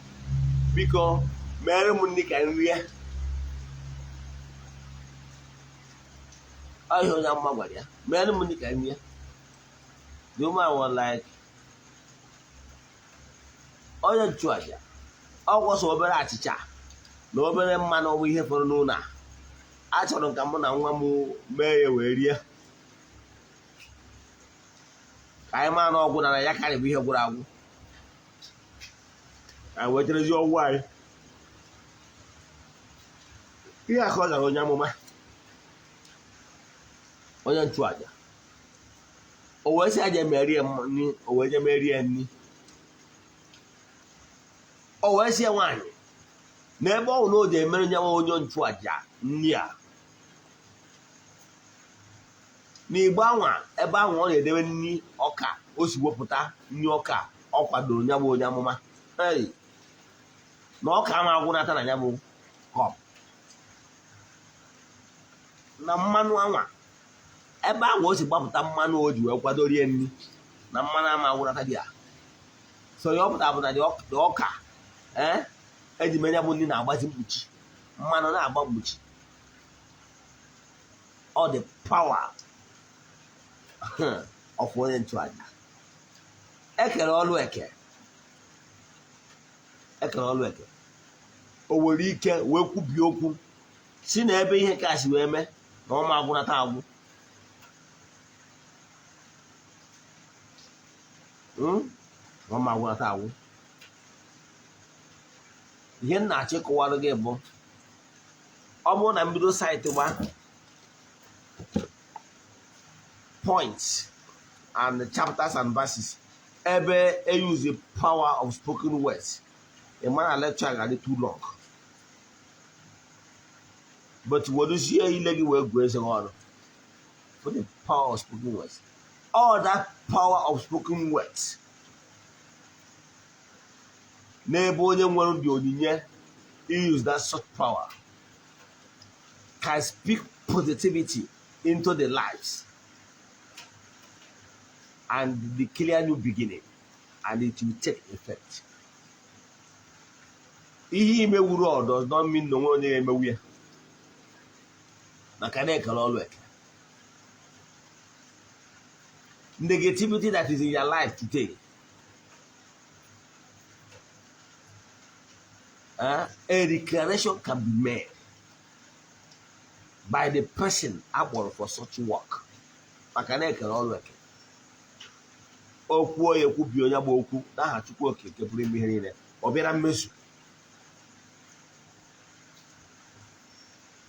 biko mere m nri ka m rie." Ọ ihe onye amụma gwara ya, mere m nri ka m rie. The woman was like, onye nchụaja, ọ gwọsọ obere achịcha na obere mmanụ bụ ihe fọrọ n'ụlọ a. Achọrọ m ka mụ na nwa m mee ya wee rie. Ka anyị maa na ọgwụ nara ya karị bụ ihe gwụrụ agwụ. Ka anyị weterezi ọgwụ anyị. Ihe a ka ọ gara onye amụma, onye nchụaja. O wee sị aja merie nri, o wee je merie nri. O wee sị nwaanyị n'ebe ọ na o ji emere nyanwa onye nchụaja nri a. N'igbe anwa ebe ahụ ọ na-edebe nri ọka o si wepụta nri ọka ọ kwadoro ya bụ onye amụma. Na ọka ama agwụnata na ya bụ kọp. Na mmanụ anwa ebe ahụ o si gbapụta mmanụ o ji wee kwado rie nri na mmanụ ama agwụnata dị ya. So ya ọ pụtara bụ na dị ọka eji mee ya bụ nri na-agbazi mkpuchi, mmanụ na-agba mkpuchi. All the power of onye nchụaja. Ekere ọlụ eke. Ekere ọlụ eke. O nwere ike wee kwubie okwu si na ebe ihe kasị wee mee na ọma agwụnata agwụ. Na ọma agwụnata agwụ. Ihe m na-achọ ịkọwara gị bụ ọ bụrụ na mbido saịtị gba points and the chapters and verses ebe e use the power of spoken words, a man lecture ga-adị too long. But wedozie ile gị wee gụọ eze gị ọnụ for the power of spoken words. All that power of spoken words n'ebe onye nwere dị onyinye use that such power can speak positivity into the lives and declare new beginning, and it will take effect. Ihe imewuru ọ does not mean na onwe onye ga-emewu ya. Maka na ekele ọlụ eke. Negativity that is in your life today, a declaration can be made. by the person akpọrọ for such work. Maka na ekere ọrụ eke. Okwu onye kwubi onye gba okwu n'aha Chukwu Okike pụrụ ime ihe niile, ọ bịara mmezu.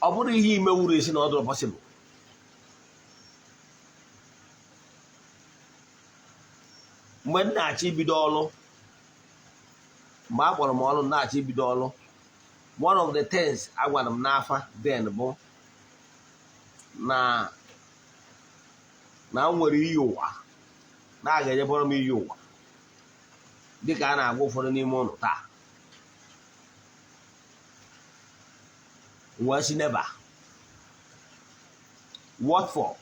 Ọ bụrụ ihe ime wuru esi na ọ dụrụ possible. Mgbe m na-achọ ibido ọrụ, mgbe a kpọrọ m ọrụ m na-achọ ibido ọrụ, one of the things a gwara m n'afa then bụ na m nwere iyi ụwa, na a ga-enyebọrọ m iyi ụwa dịka a na-agwa ụfọdụ n'ime ụlọ taa. Wee sị never. What for?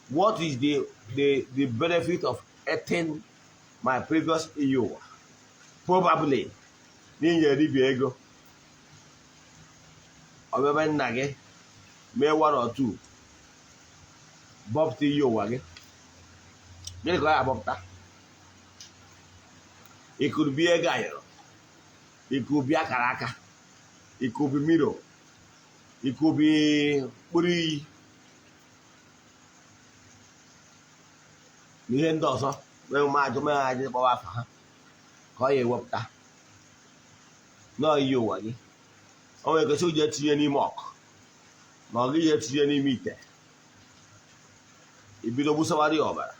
What is the benefit of eating my previous iyi ụwa? Probably n'inyere dibịa ego, ọbịa nna gị mee 1 or 2 bọpụta iyi ụwa gị. Gịnị ka ọ ga-abọpụta? Ikurubi ego ayọrọ, ikurubi akara aka, ikurubi miro, ikurubi mkpụrụ iyi na ihe ndị ọzọ ajụ ajụ kpọwa afa ha ka ọ ya ewepụta nọọ iyi ụwa gị. O nwere kwesị ụjọ etinye n'ime ọkụ ma ọ gịghị etinye n'ime ite, ibido gbusawara ya ọbara.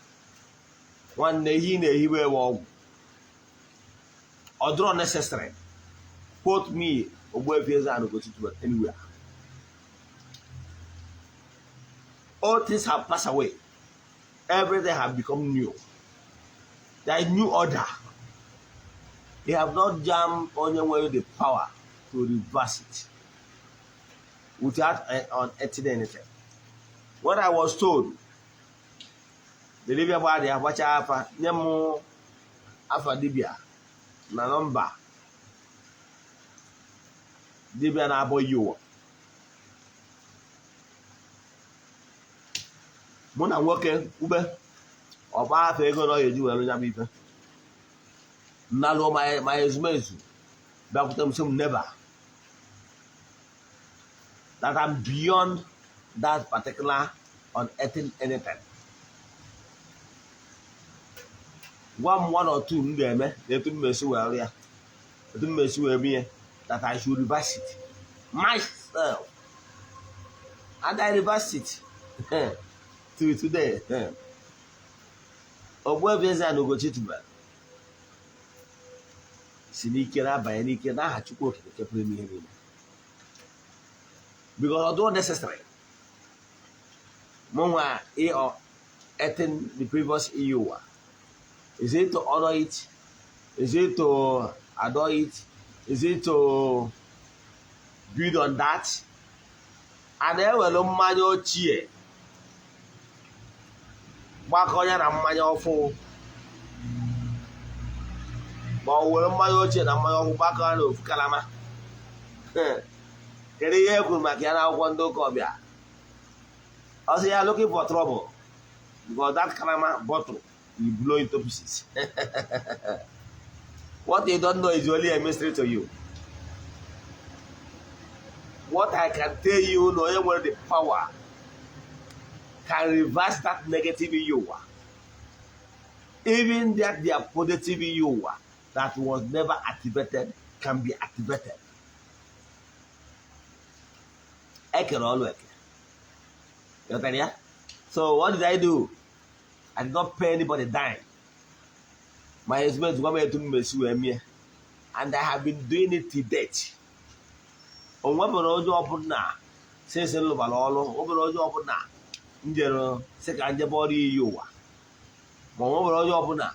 Nwanne, ihe ị na-ehiwe ewe ọgwụ ọ dịrọ necessary. Quote me, Ogbuefi Eze-Ana Ugochi anywhere. All things have passed away. Everything have become new. There is new order. They have not jammed onye nwere the power to reverse it without unearthing anything. What I was told, the dibia gbara ya gbacha afa nye m afa dibia na nọmba dibia na-abọ iyi ụwa. Mụ na nwoke ube ọgba afa ego na ọ ga-eji were nya bụ ife nnalụ ma ezumezu bịakwute m sị m never, that I'm beyond that particular unearthing anything. Gwa m 1 or 2 m ga-eme na etu m esi wee ya, etu m esi wee mee, that I should reverse it myself, and I reverse it till today. Ogbuefi Eze-Ana Ugochi tubelu si n'ike na-abanye n'ike n'aha Chukwu Okike pụrụ ime ihe niile, because although necessary, mụnwa eating the previous iyi ụwa, is it to honor it? Is it to adore it? Is it to build on that? A na-ewere mmanya ochie gbakọ ya na mmanya ọfụ, ma ọ were mmanya ochie na mmanya ọfụ gbakọ ya n'ofu kalama. Kedu ihe e kwuru maka ya n'akwụkwọ ndị ụka ọbịa? Ọ sị ya looking for trouble because that kalama bottle you blow into pieces. What you don't know is only a mystery to you. What I can tell you, no one with the power can reverse that negative you are. Even that their positive you are that was never activated can be activated. Ekere ọlụ eke. You understand? So what did I do? I did not pay anybody dime. My husband went to me, and I have been doing it to date. Onwebere onye ọbụla since nlụbara ọlụ, obere onye ọbụla njere sị ka njebe ọrụ iyi ụwa, ma onwebere onye ọbụla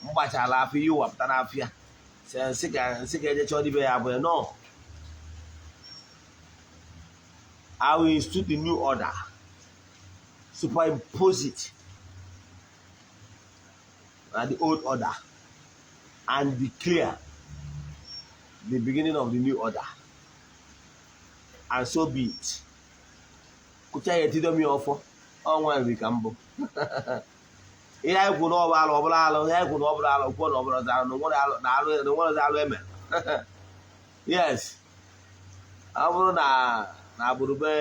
mgbachara afọ iyi ụwa pụta n'afịa sị ka eje chọọ dibe ya abụọ. No, I will institute the new order, superimpose it and the old order, and declare the beginning of the new order, and so be it. Kucha ya etido mi ọfọ ọnwa nri ka mbụ. Ihe anyị kwuru n'ọbụ alụ ọbụla alụ, ihe anyị kwuru n'ọbụla alụ kwuo na ọbụla alụ na nwere alụ eme. Yes, ọ bụrụ na na agbụrụ be,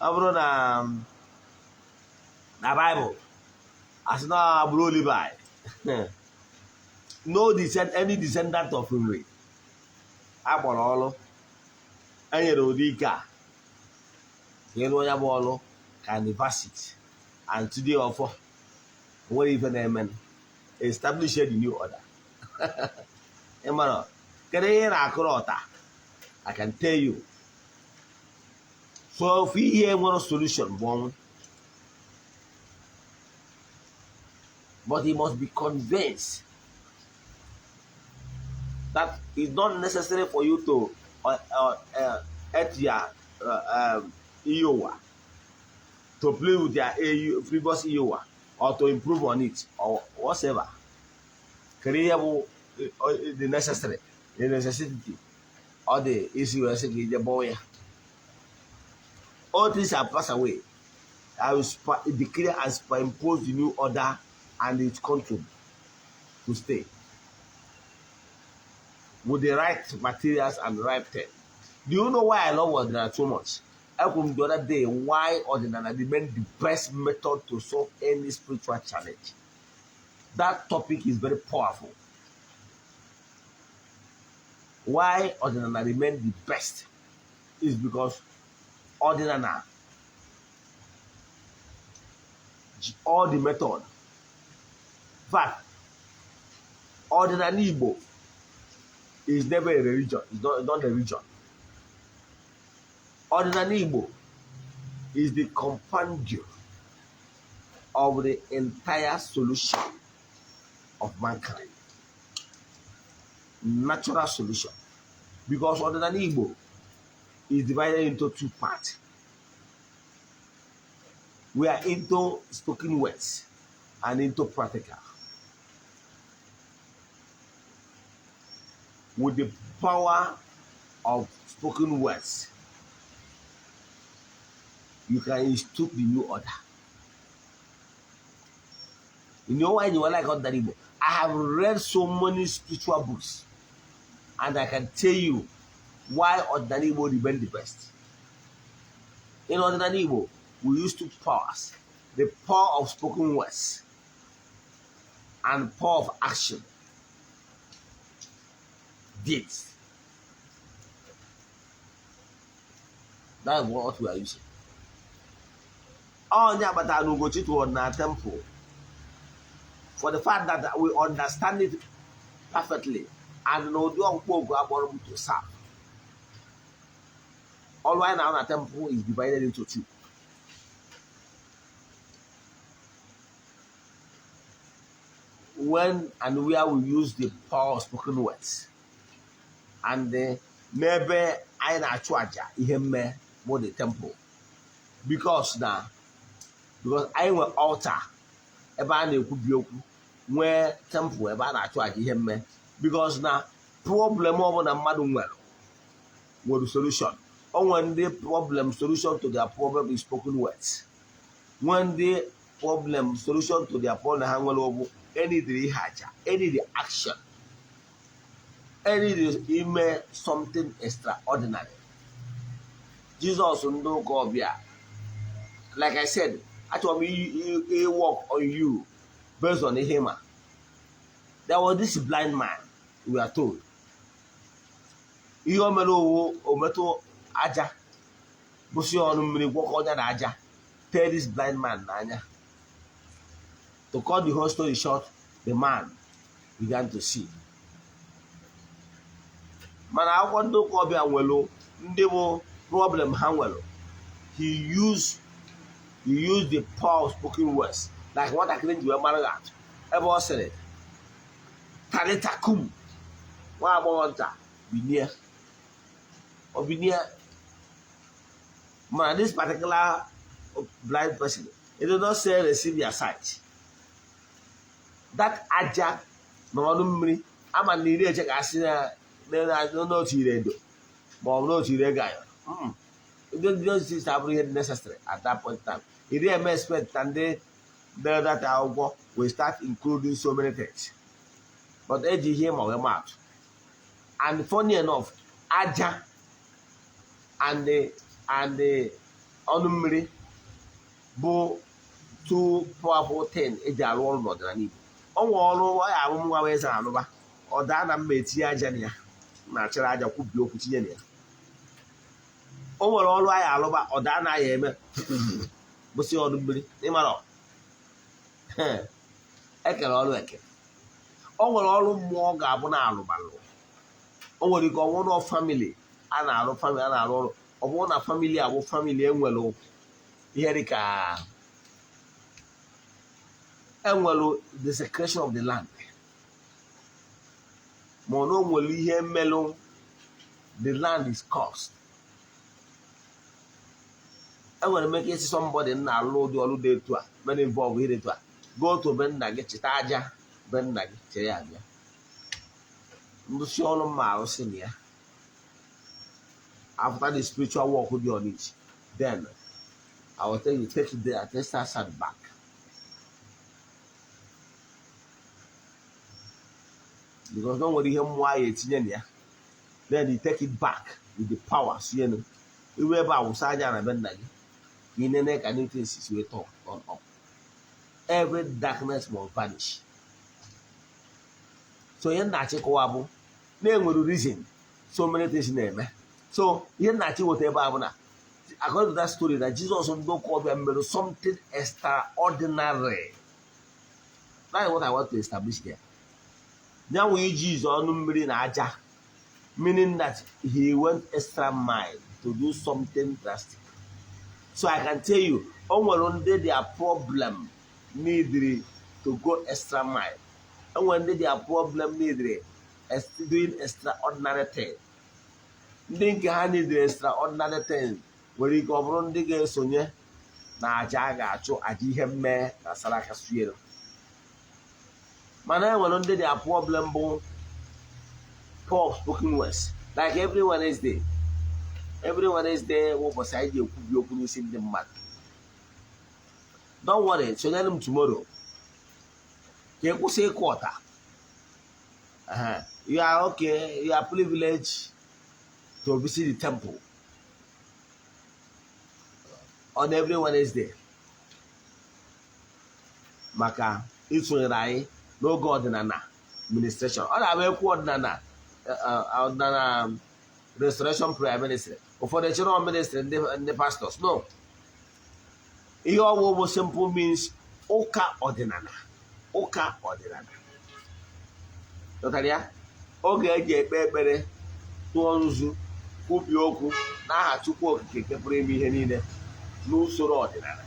ọ bụrụ na Bible asị na agbụrụ Levi, no descend, any descendant of Nri akpọrọ ọrụ enyere ụdị ike a ka ịrụ onye bụ ọrụ ka university and today ọfọ nwere ife na-eme establish the new order. Ị mara kedu ihe ị na-akụrụ ọta? I can tell you, so ofu ihe nwere solution bụ ọnwụ, but he must be convinced that it's not necessary for you to at your Iowa to play with their AU, previous Iowa, or to improve on it or whatever. Kedu ihe bụ the necessary, the necessity or the isi wee sị ka ije bọọ ya? All things shall pass away. I will declare and superimpose the new order and its control to stay with the right materials and the right thing. Do you know why I love Ọdịnala so much? I kwuru the other day why Ọdịnala remain the best method to solve any spiritual challenge. That topic is very powerful. Why Ọdịnala remain the best is because Ọdịnala, all the method. In fact, Ọdịnala Igbo is never a religion. It's not a religion. Ọdịnala Igbo is the compendium of the entire solution of mankind. Natural solution. Because Ọdịnala Igbo is divided into two parts. We are into spoken words and into practical. With the power of spoken words, you can institute the new order. You know why you are like Ọdịnala Igbo? I have read so many spiritual books, and I can tell you why Ọdịnala Igbo remain the best. In Ọdịnala Igbo, we use two powers: the power of spoken words and power of action. Deeds. That's what we are using. Onye akpatara na Ugochi tụrụ na temple, for the fact that we understand it perfectly and na ụdị ọkpụkpọ oku akpọrọ m to serve. Ọrụ anyị na-arụ na temple is divided into two. When and where we use the power of spoken words and n'ebe anyị na-achụ àjà ihe mme bụ the temple, because anyị nwe altar ebe a na-ekwubi okwu, nwee temple ebe a na-achụ àjà ihe mme, because na problem ọbụla mmadụ nwere solution. O nwere ndị problem solution to their problem is spoken words. Nwee ndị problem solution to their problem ha nwere ọbụ enidiri ihe aja, enidi action, enidi ime something extraordinary. Jizọs ndị ụka ọbịa, like I said, achọrọ m work on you based on ihe ma. There was this blind man, we are told. Ihe o mere owu o metụ aja, bụsị ọnụ mmiri gwọkọ ọnya na aja, tell this blind man n'anya. To cut the whole story short, the man began to see. Mana akwụkwọ ndị ụka ọbịa nwere ndị bụ problem ha nwere. He used the power of spoken words, like nwatakịrị ji wee mara atụ ebe ọ sịrị, "Talita kum," nwa agbọghọ nta, binie. Ọ binie. Mana this particular blind person, he did not say, "Receive your sight." That aja na ọnụ mmiri ama na iri eche ka asị na n'otu ire edo ma ọ bụ n'otu ire ego ayọ. Those things abụrụ ihe dị necessary at that point in time. Iri eme expect na ndị dere data akwụkwọ will start including so many things, but eji ihe ma wee maatụ. And funny enough, aja and the ọnụ mmiri bụ two powerful thing eji arụ ọrụ n'ọdịnala Igbo. Ọ nwe ọrụ ọ ya arụ nwa wee zara alụba, ọ daa na mma, etinye aja na ya na achịrị aja kwubie okwu tinye na ya. O nwere ọrụ anyị alụba, ọ daa na ya eme bụsị ọnụ mmiri. Ịmara ekere ọrụ eke, o nwere ọrụ mmụọ ga-abụ na alụbalụ. O nwere ike ọnwụ na family a na-arụ, family a na-arụ ọrụ. Ọ bụrụ na family abụ family enwere ihe dịka enwere desecration of the land, ma ọ na o nwere ihe mmelụ, the land is cursed. Enwere m ike isi somebody na-alụ ụdị ọrụ dị etu a mere involve ihe dị etu a, go to be nna gị, chịta aja be nna gị, chere ya bịa ndụsi ọrụ mma arụsị na ya. After the spiritual work dị on it, then I will tell you, take the ancestral sand back. Because no nwere ihe mmụọ ahụ etinye na ya. Then you take it back with the power sienu iwe ebe a wụsa aja na be nna gị ka ị nene ka new things si wee turn up. Every darkness must vanish. So ihe nna-achịkọwa bụ na-enwere reason so many things na-eme. So ihe nna-achị weta ebe a bụ na according to that story na Jesus ndị ụka ọbịa mere something extraordinary. That is what I want to establish there. Ya nwee iji izu ọnụ mmiri na aja, meaning that he went extra mile to do something drastic. So I can tell you, o nwere ndị their problem needed to go extra mile. O nwere ndị their problem needed doing extraordinary thing. Ndị nke ha needed extraordinary thing nwere ike ọ bụrụ ndị ga-esonye na aja a ga-achụ, aja ihe mmee na saraka suelu. Mana e nwere ndị their problem bụ poor spoken words. Like every Wednesday, every Wednesday bụ ụbọchị anyị ji ekwubi okwu n'isi ndị mmadụ. Don't worry, sonyere m tomorrow ka ị kwụsị ịkụ ọta. You are okay, you are privileged to visit the temple on every Wednesday maka isonyere anyị n'oge ọdịnala ministration. Ọ na-abụ ekwu ọdịnala, ọdịnala restoration prayer ministry, ụfọdụ echere ministry ndị pastors. No, ihe ọgwụ bụ simple means ụka ọdịnala, ụka ọdịnala. Dọtara ya oge eji ekpe ekpere, tụọ nzu, kwubie okwu n'aha Chukwu Okike nke pụrụ ime ihe niile n'usoro ọdịnala.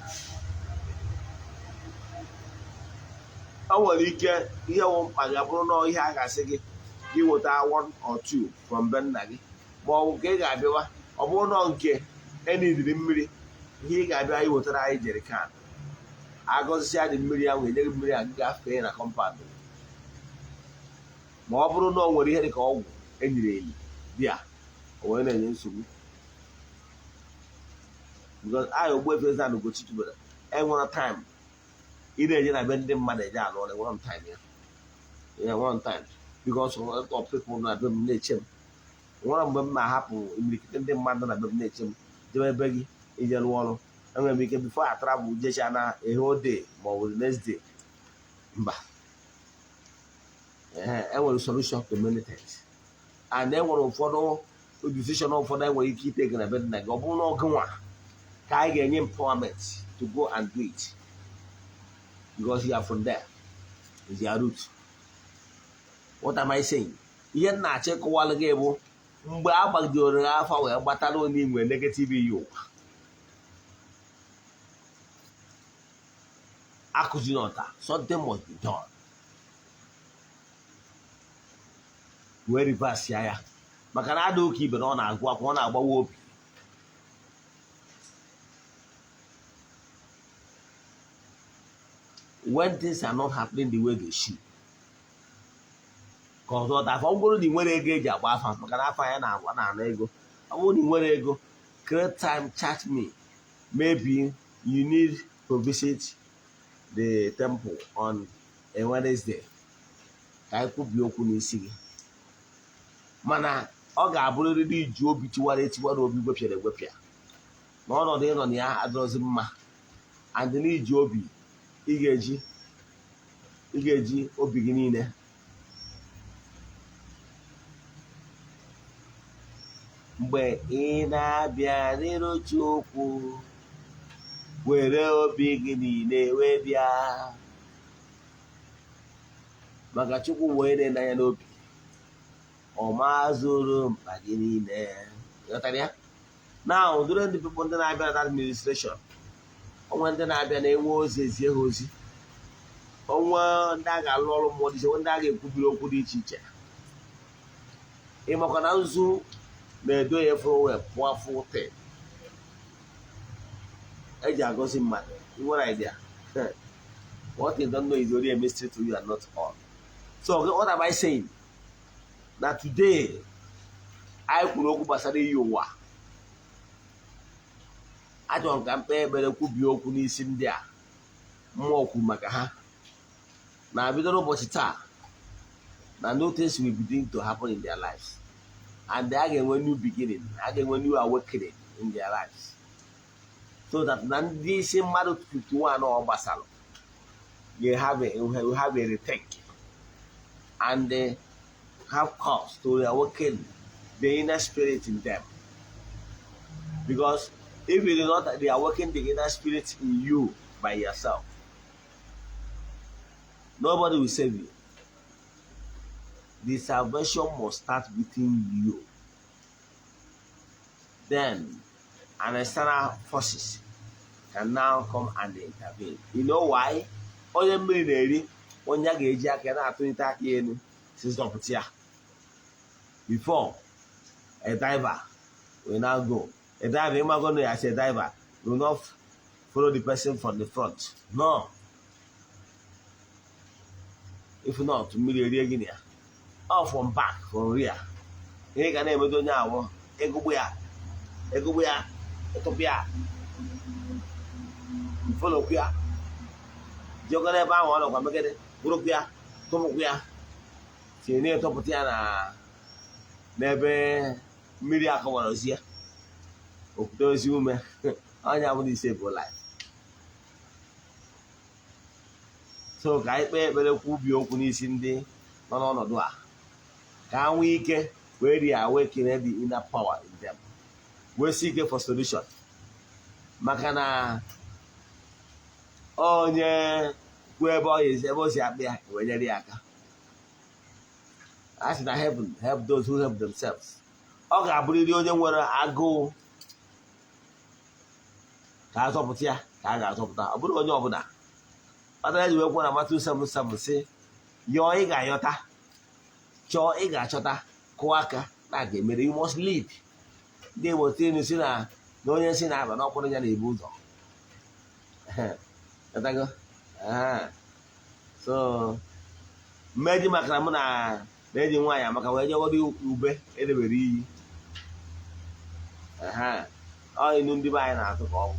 O nwere ike ihe wụ mkpa gị bụrụ na ihe a ga-asị gị gị nweta one or two from be nna gị, ma ọ bụ nke ị ga-abịawa. Ọ bụrụ na nke enidiri mmiri, ihe ị ga-abịa iwetara anyị jerrycan, agọzisia dị mmiri ahụ, enye gị mmiri a, gị gafee na compound. Ma ọ bụrụ na ọ nwere ihe dị ka ọgwụ enyiri enyi bịa, o wee na-enye nsogbu, because anyị Ogbuefi Eze-Ana Ugochi tubelu enwere time ị na-eje na be ndị mmadụ eje alụ ọrụ. Enwere m time ya? Enwere m time because a lot of people na be m na-eche m. Nwere mgbe m na-ahapụ imirikiti ndị mmadụ na be m na-eche m jebe ebe gị ije rụọ ọrụ. Enwere m ike before I travel jecha na a whole day ma ọ bụ the next day. Mba, ee, enwere solution to many things and enwere ụfọdụ decision ụfọdụ enwere ike iteke na be nna gị. Ọ bụrụ na ọgụ nwa ka anyị ga-enye empowerment to go and do it because you are from there, is your root. What am I saying? Ihe m na-achọ ịkọwalụ gị bụ mgbe a gbagidoro gị afa wee gbatara onye inwe negative iyi ụwa akụzi n'ọta, something must be done wee reverse ya, maka na ada ụka ibe na ọ na-agụ akwa, ọ na-agbawa obi. When things are not happening the way they should, ka ọzọ afọ ọ bụrụ na ị nwere ego eji agba afa, maka na afa ya na-agba na-ana ego. Ọ bụrụ na ị nwere ego, create time, chat me. Maybe you need to visit the temple on a Wednesday ka anyị kwubie okwu n'isi gị. Mana Ọ ga-abụrịrị iji obi tiwara etiwara, obi gwepịara egwepịa, na ọnọdụ ịnọ na ya adọrọzi mma, and n'iji obi ị ga-eji obi gị niile. Mgbe ị na-abịa n'iru Chukwu, were obi gị niile wee bịa, maka Chukwu wee na-anya n'obi, ọ mazụrụ mkpa gị niile. Ghọtara ya? Now, during the people ndị na-abịa na administration, onwe ndị na-abịa na-enwe ozi, ezie ha ozi, onwe ndị a ga-alụ ọrụ mmụọ dị iche, ndị a ga-ekwubiri okwu dị iche iche. Ịmakwa na nzu na-edo ya efere wee pụọ fụte eji agọzi mmadụ. Ị nwere idea? What you don't know is only a mystery to you and not all. So what am I saying? Na today anyị kwuru okwu gbasara iyi ụwa. Achọrọ m ka m kpee ekpere, kwubie okwu n'isi ndị a mmụọ kwu maka ha na bido n'ụbọchị taa, na new things will begin to happen in their lives, and a ga-enwe new beginning, a ga-enwe new awakening in their lives, so that na ndị isi mmadụ 51 ọ gbasara will have a rethink and they have cause to reawaken the inner spirit in them, because if you do not reawaken the inner spirit in you by yourself, nobody will save you. The salvation must start within you, then an external forces can now come and intervene. You know why? Onye mmiri na-eri, onye a ga-eji aka ya na-atụlite aka elu si zọpụta ya before a diver will now go. A diver, ịmago na ya, as a diver will not follow the person from the front. No, if not, mmiri erie gị na ya. All from back, from rear. Ihe ga na-emedo onye awụ egugbu ya, egugbu ya, ịtụpụ ya, followkwu ya, jekọ n'ebe ahụ ọ nọkwa, megide bụrụkwu ya, tụpụkwu ya, tinye na-etọpụta ya na n'ebe mmiri akọwara ozi ya, okwute ozi ume onye abụ na ise bụ life. So ka anyị kpee ekpere, kwubie okwu n'isi ndị nọ n'ọnọdụ a, ka ha nwee ike wee reawaken the inner power in them, wee si ike for solution, maka na onye kwuo ebe ọ esi, ebe o si akpị ya, wee nyere ya aka. A sị na heaven help those who help themselves. Ọ ga-abụrịrị onye nwere agụụ ka a zọpụta ya ka a ga-azọpụta. Ọ bụrụ onye ọbụla kpatara eji wee kwuo na Matthew 7:7 sị, "Yọọ, ị ga-ayọta; chọọ, ị ga-achọta; kụọ aka na a ga-emere." You must lead. Ndị Igbo inu si na onye si na-aba n'ọkwụrụ ya na-ebu ụzọ. Ghọtago? So mmeji maka na mụ na na-eji nwaanyị amaka wee jegodo ube edebere iyi. Ọ inu ndị be anyị na-atụ ka ọ bụ,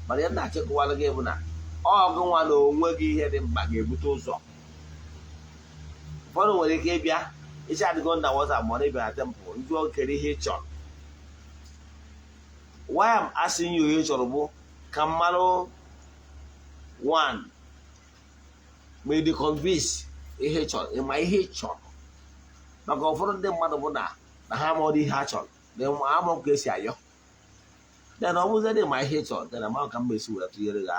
mana ihe m na-achịkọwara gị bụ na ọ gị nwa na onwe gị, ihe dị mkpa ga-ebute ụzọ. Ụfọdụ nwere ike ịbịa isi adịgo na WhatsApp, ma ọ na-ịbịa na temple njụọ kere ihe ị chọrọ. Why I'm asking you ihe ị chọrọ bụ ka mmalụ one, ma ị dị convince ihe ị chọrọ, ịma ihe ị chọrọ, maka ụfọdụ ndị mmadụ bụ na ha amaghị ihe ha chọrọ, na ama ka esi ayọ. Then ọ bụzie dị ma ihe ị chọrọ, then ama ka mma esi were tụnyere gị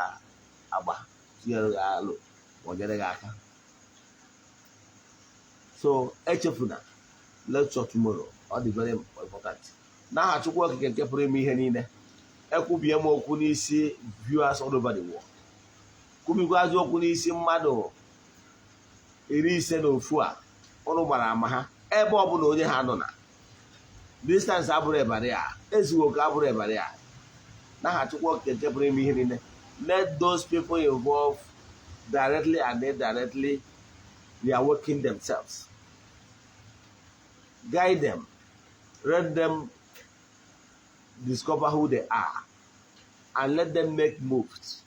agba, tụnyere gị alụ, ma ọ nyere gị aka. So echefuna lecture tomorrow, ọ dị very important. N'aha Chukwu Okike nke pụrụ ime ihe niile, ekwubie m okwu n'isi viewers all over the world, kwubikwazi okwu n'isi mmadụ 51 a ụnụ gbara ama ha, ebe ọbụla onye ha nọ na distance abụrụ ịbarị a, ezughị oke abụrụ ịbarị a. N'aha Chukwu Okike nke pụrụ ime ihe niile, let those people involved directly and indirectly reawaken themselves. Guide them, let them discover who they are, and let them make moves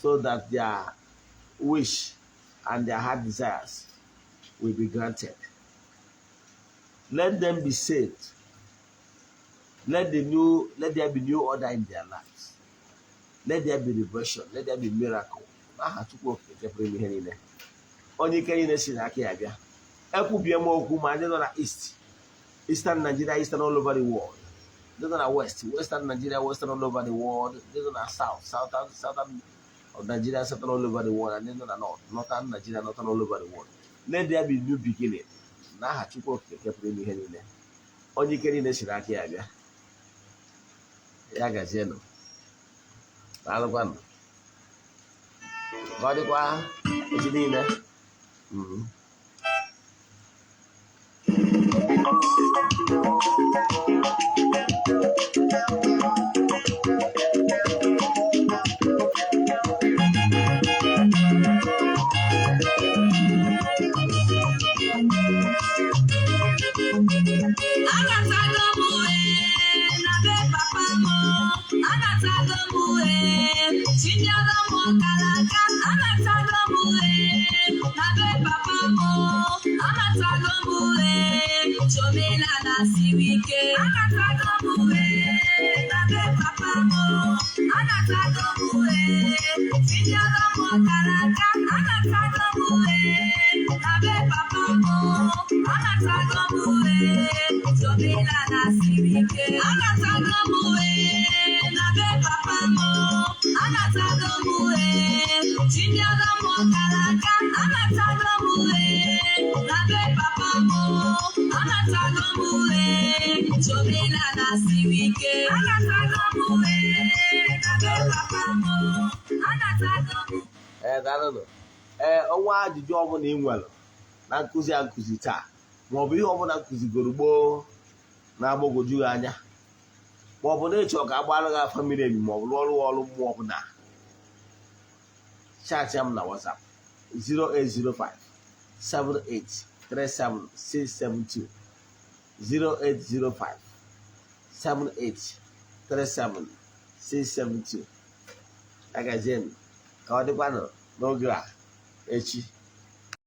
so that their wish and their heart desires will be granted. Let them be saved. Let there be new order in their lives. Let there be reversion. Let there be miracle. N'aha Chukwu Okike nke pụrụ ime ihe niile, onye ike niile si n'aka ya bịa, ekwubie m okwu ma ndị nọ na East, Eastern Nigeria, Eastern all over the world, ndị nọ na West, Western Nigeria, Western all over the world, ndị nọ na South, Southern of Nigeria, Southern all over the world, and ndị nọ na North, Northern Nigeria, Northern all over the world. Let there be new beginning. N'aha Chukwu Okike nke pụrụ ime ihe niile, onye ike niile si n'aka ya bịa. Ya gazienụ. Daalụkwanụ. Ka ọ dịkwa echi niile. Anatago m ee na be papa m, anatago m ee, chinyere m ọkara aka, anatago m ee na be papa m, anatago m ee, chomenala siri ike, anatago m ee na be papa m, anatago m ee, chinyere m ọkara aka, anatago m ee na be papa m, anatago m ee, chomenala siri ike, anatago m ee na be papa m, anatago m ee, chinyere m ọkara aka, anatago m ee na be papa m, anatago m ee, chomenala siri ike, anatago m ee na be papa m, anatago m. Ee, daalụnụ. Ee, ọnwa ajụjụ ọbụla ị nwere na nkụzi a nkụzi taa, maọbụ ihe ọbụla nkụzigoro gboo na-agbagwoju gị anya, maọbụ na ịchọ ka agbara gị afa miri emi, maọbụ rụọ ọrụ ọrụ mmụọ ọbụla, chat m na WhatsApp 0805 7837 672, 0805 7837 672. Agazienụ. Ka ọ dịkwanụ n'oge a echi.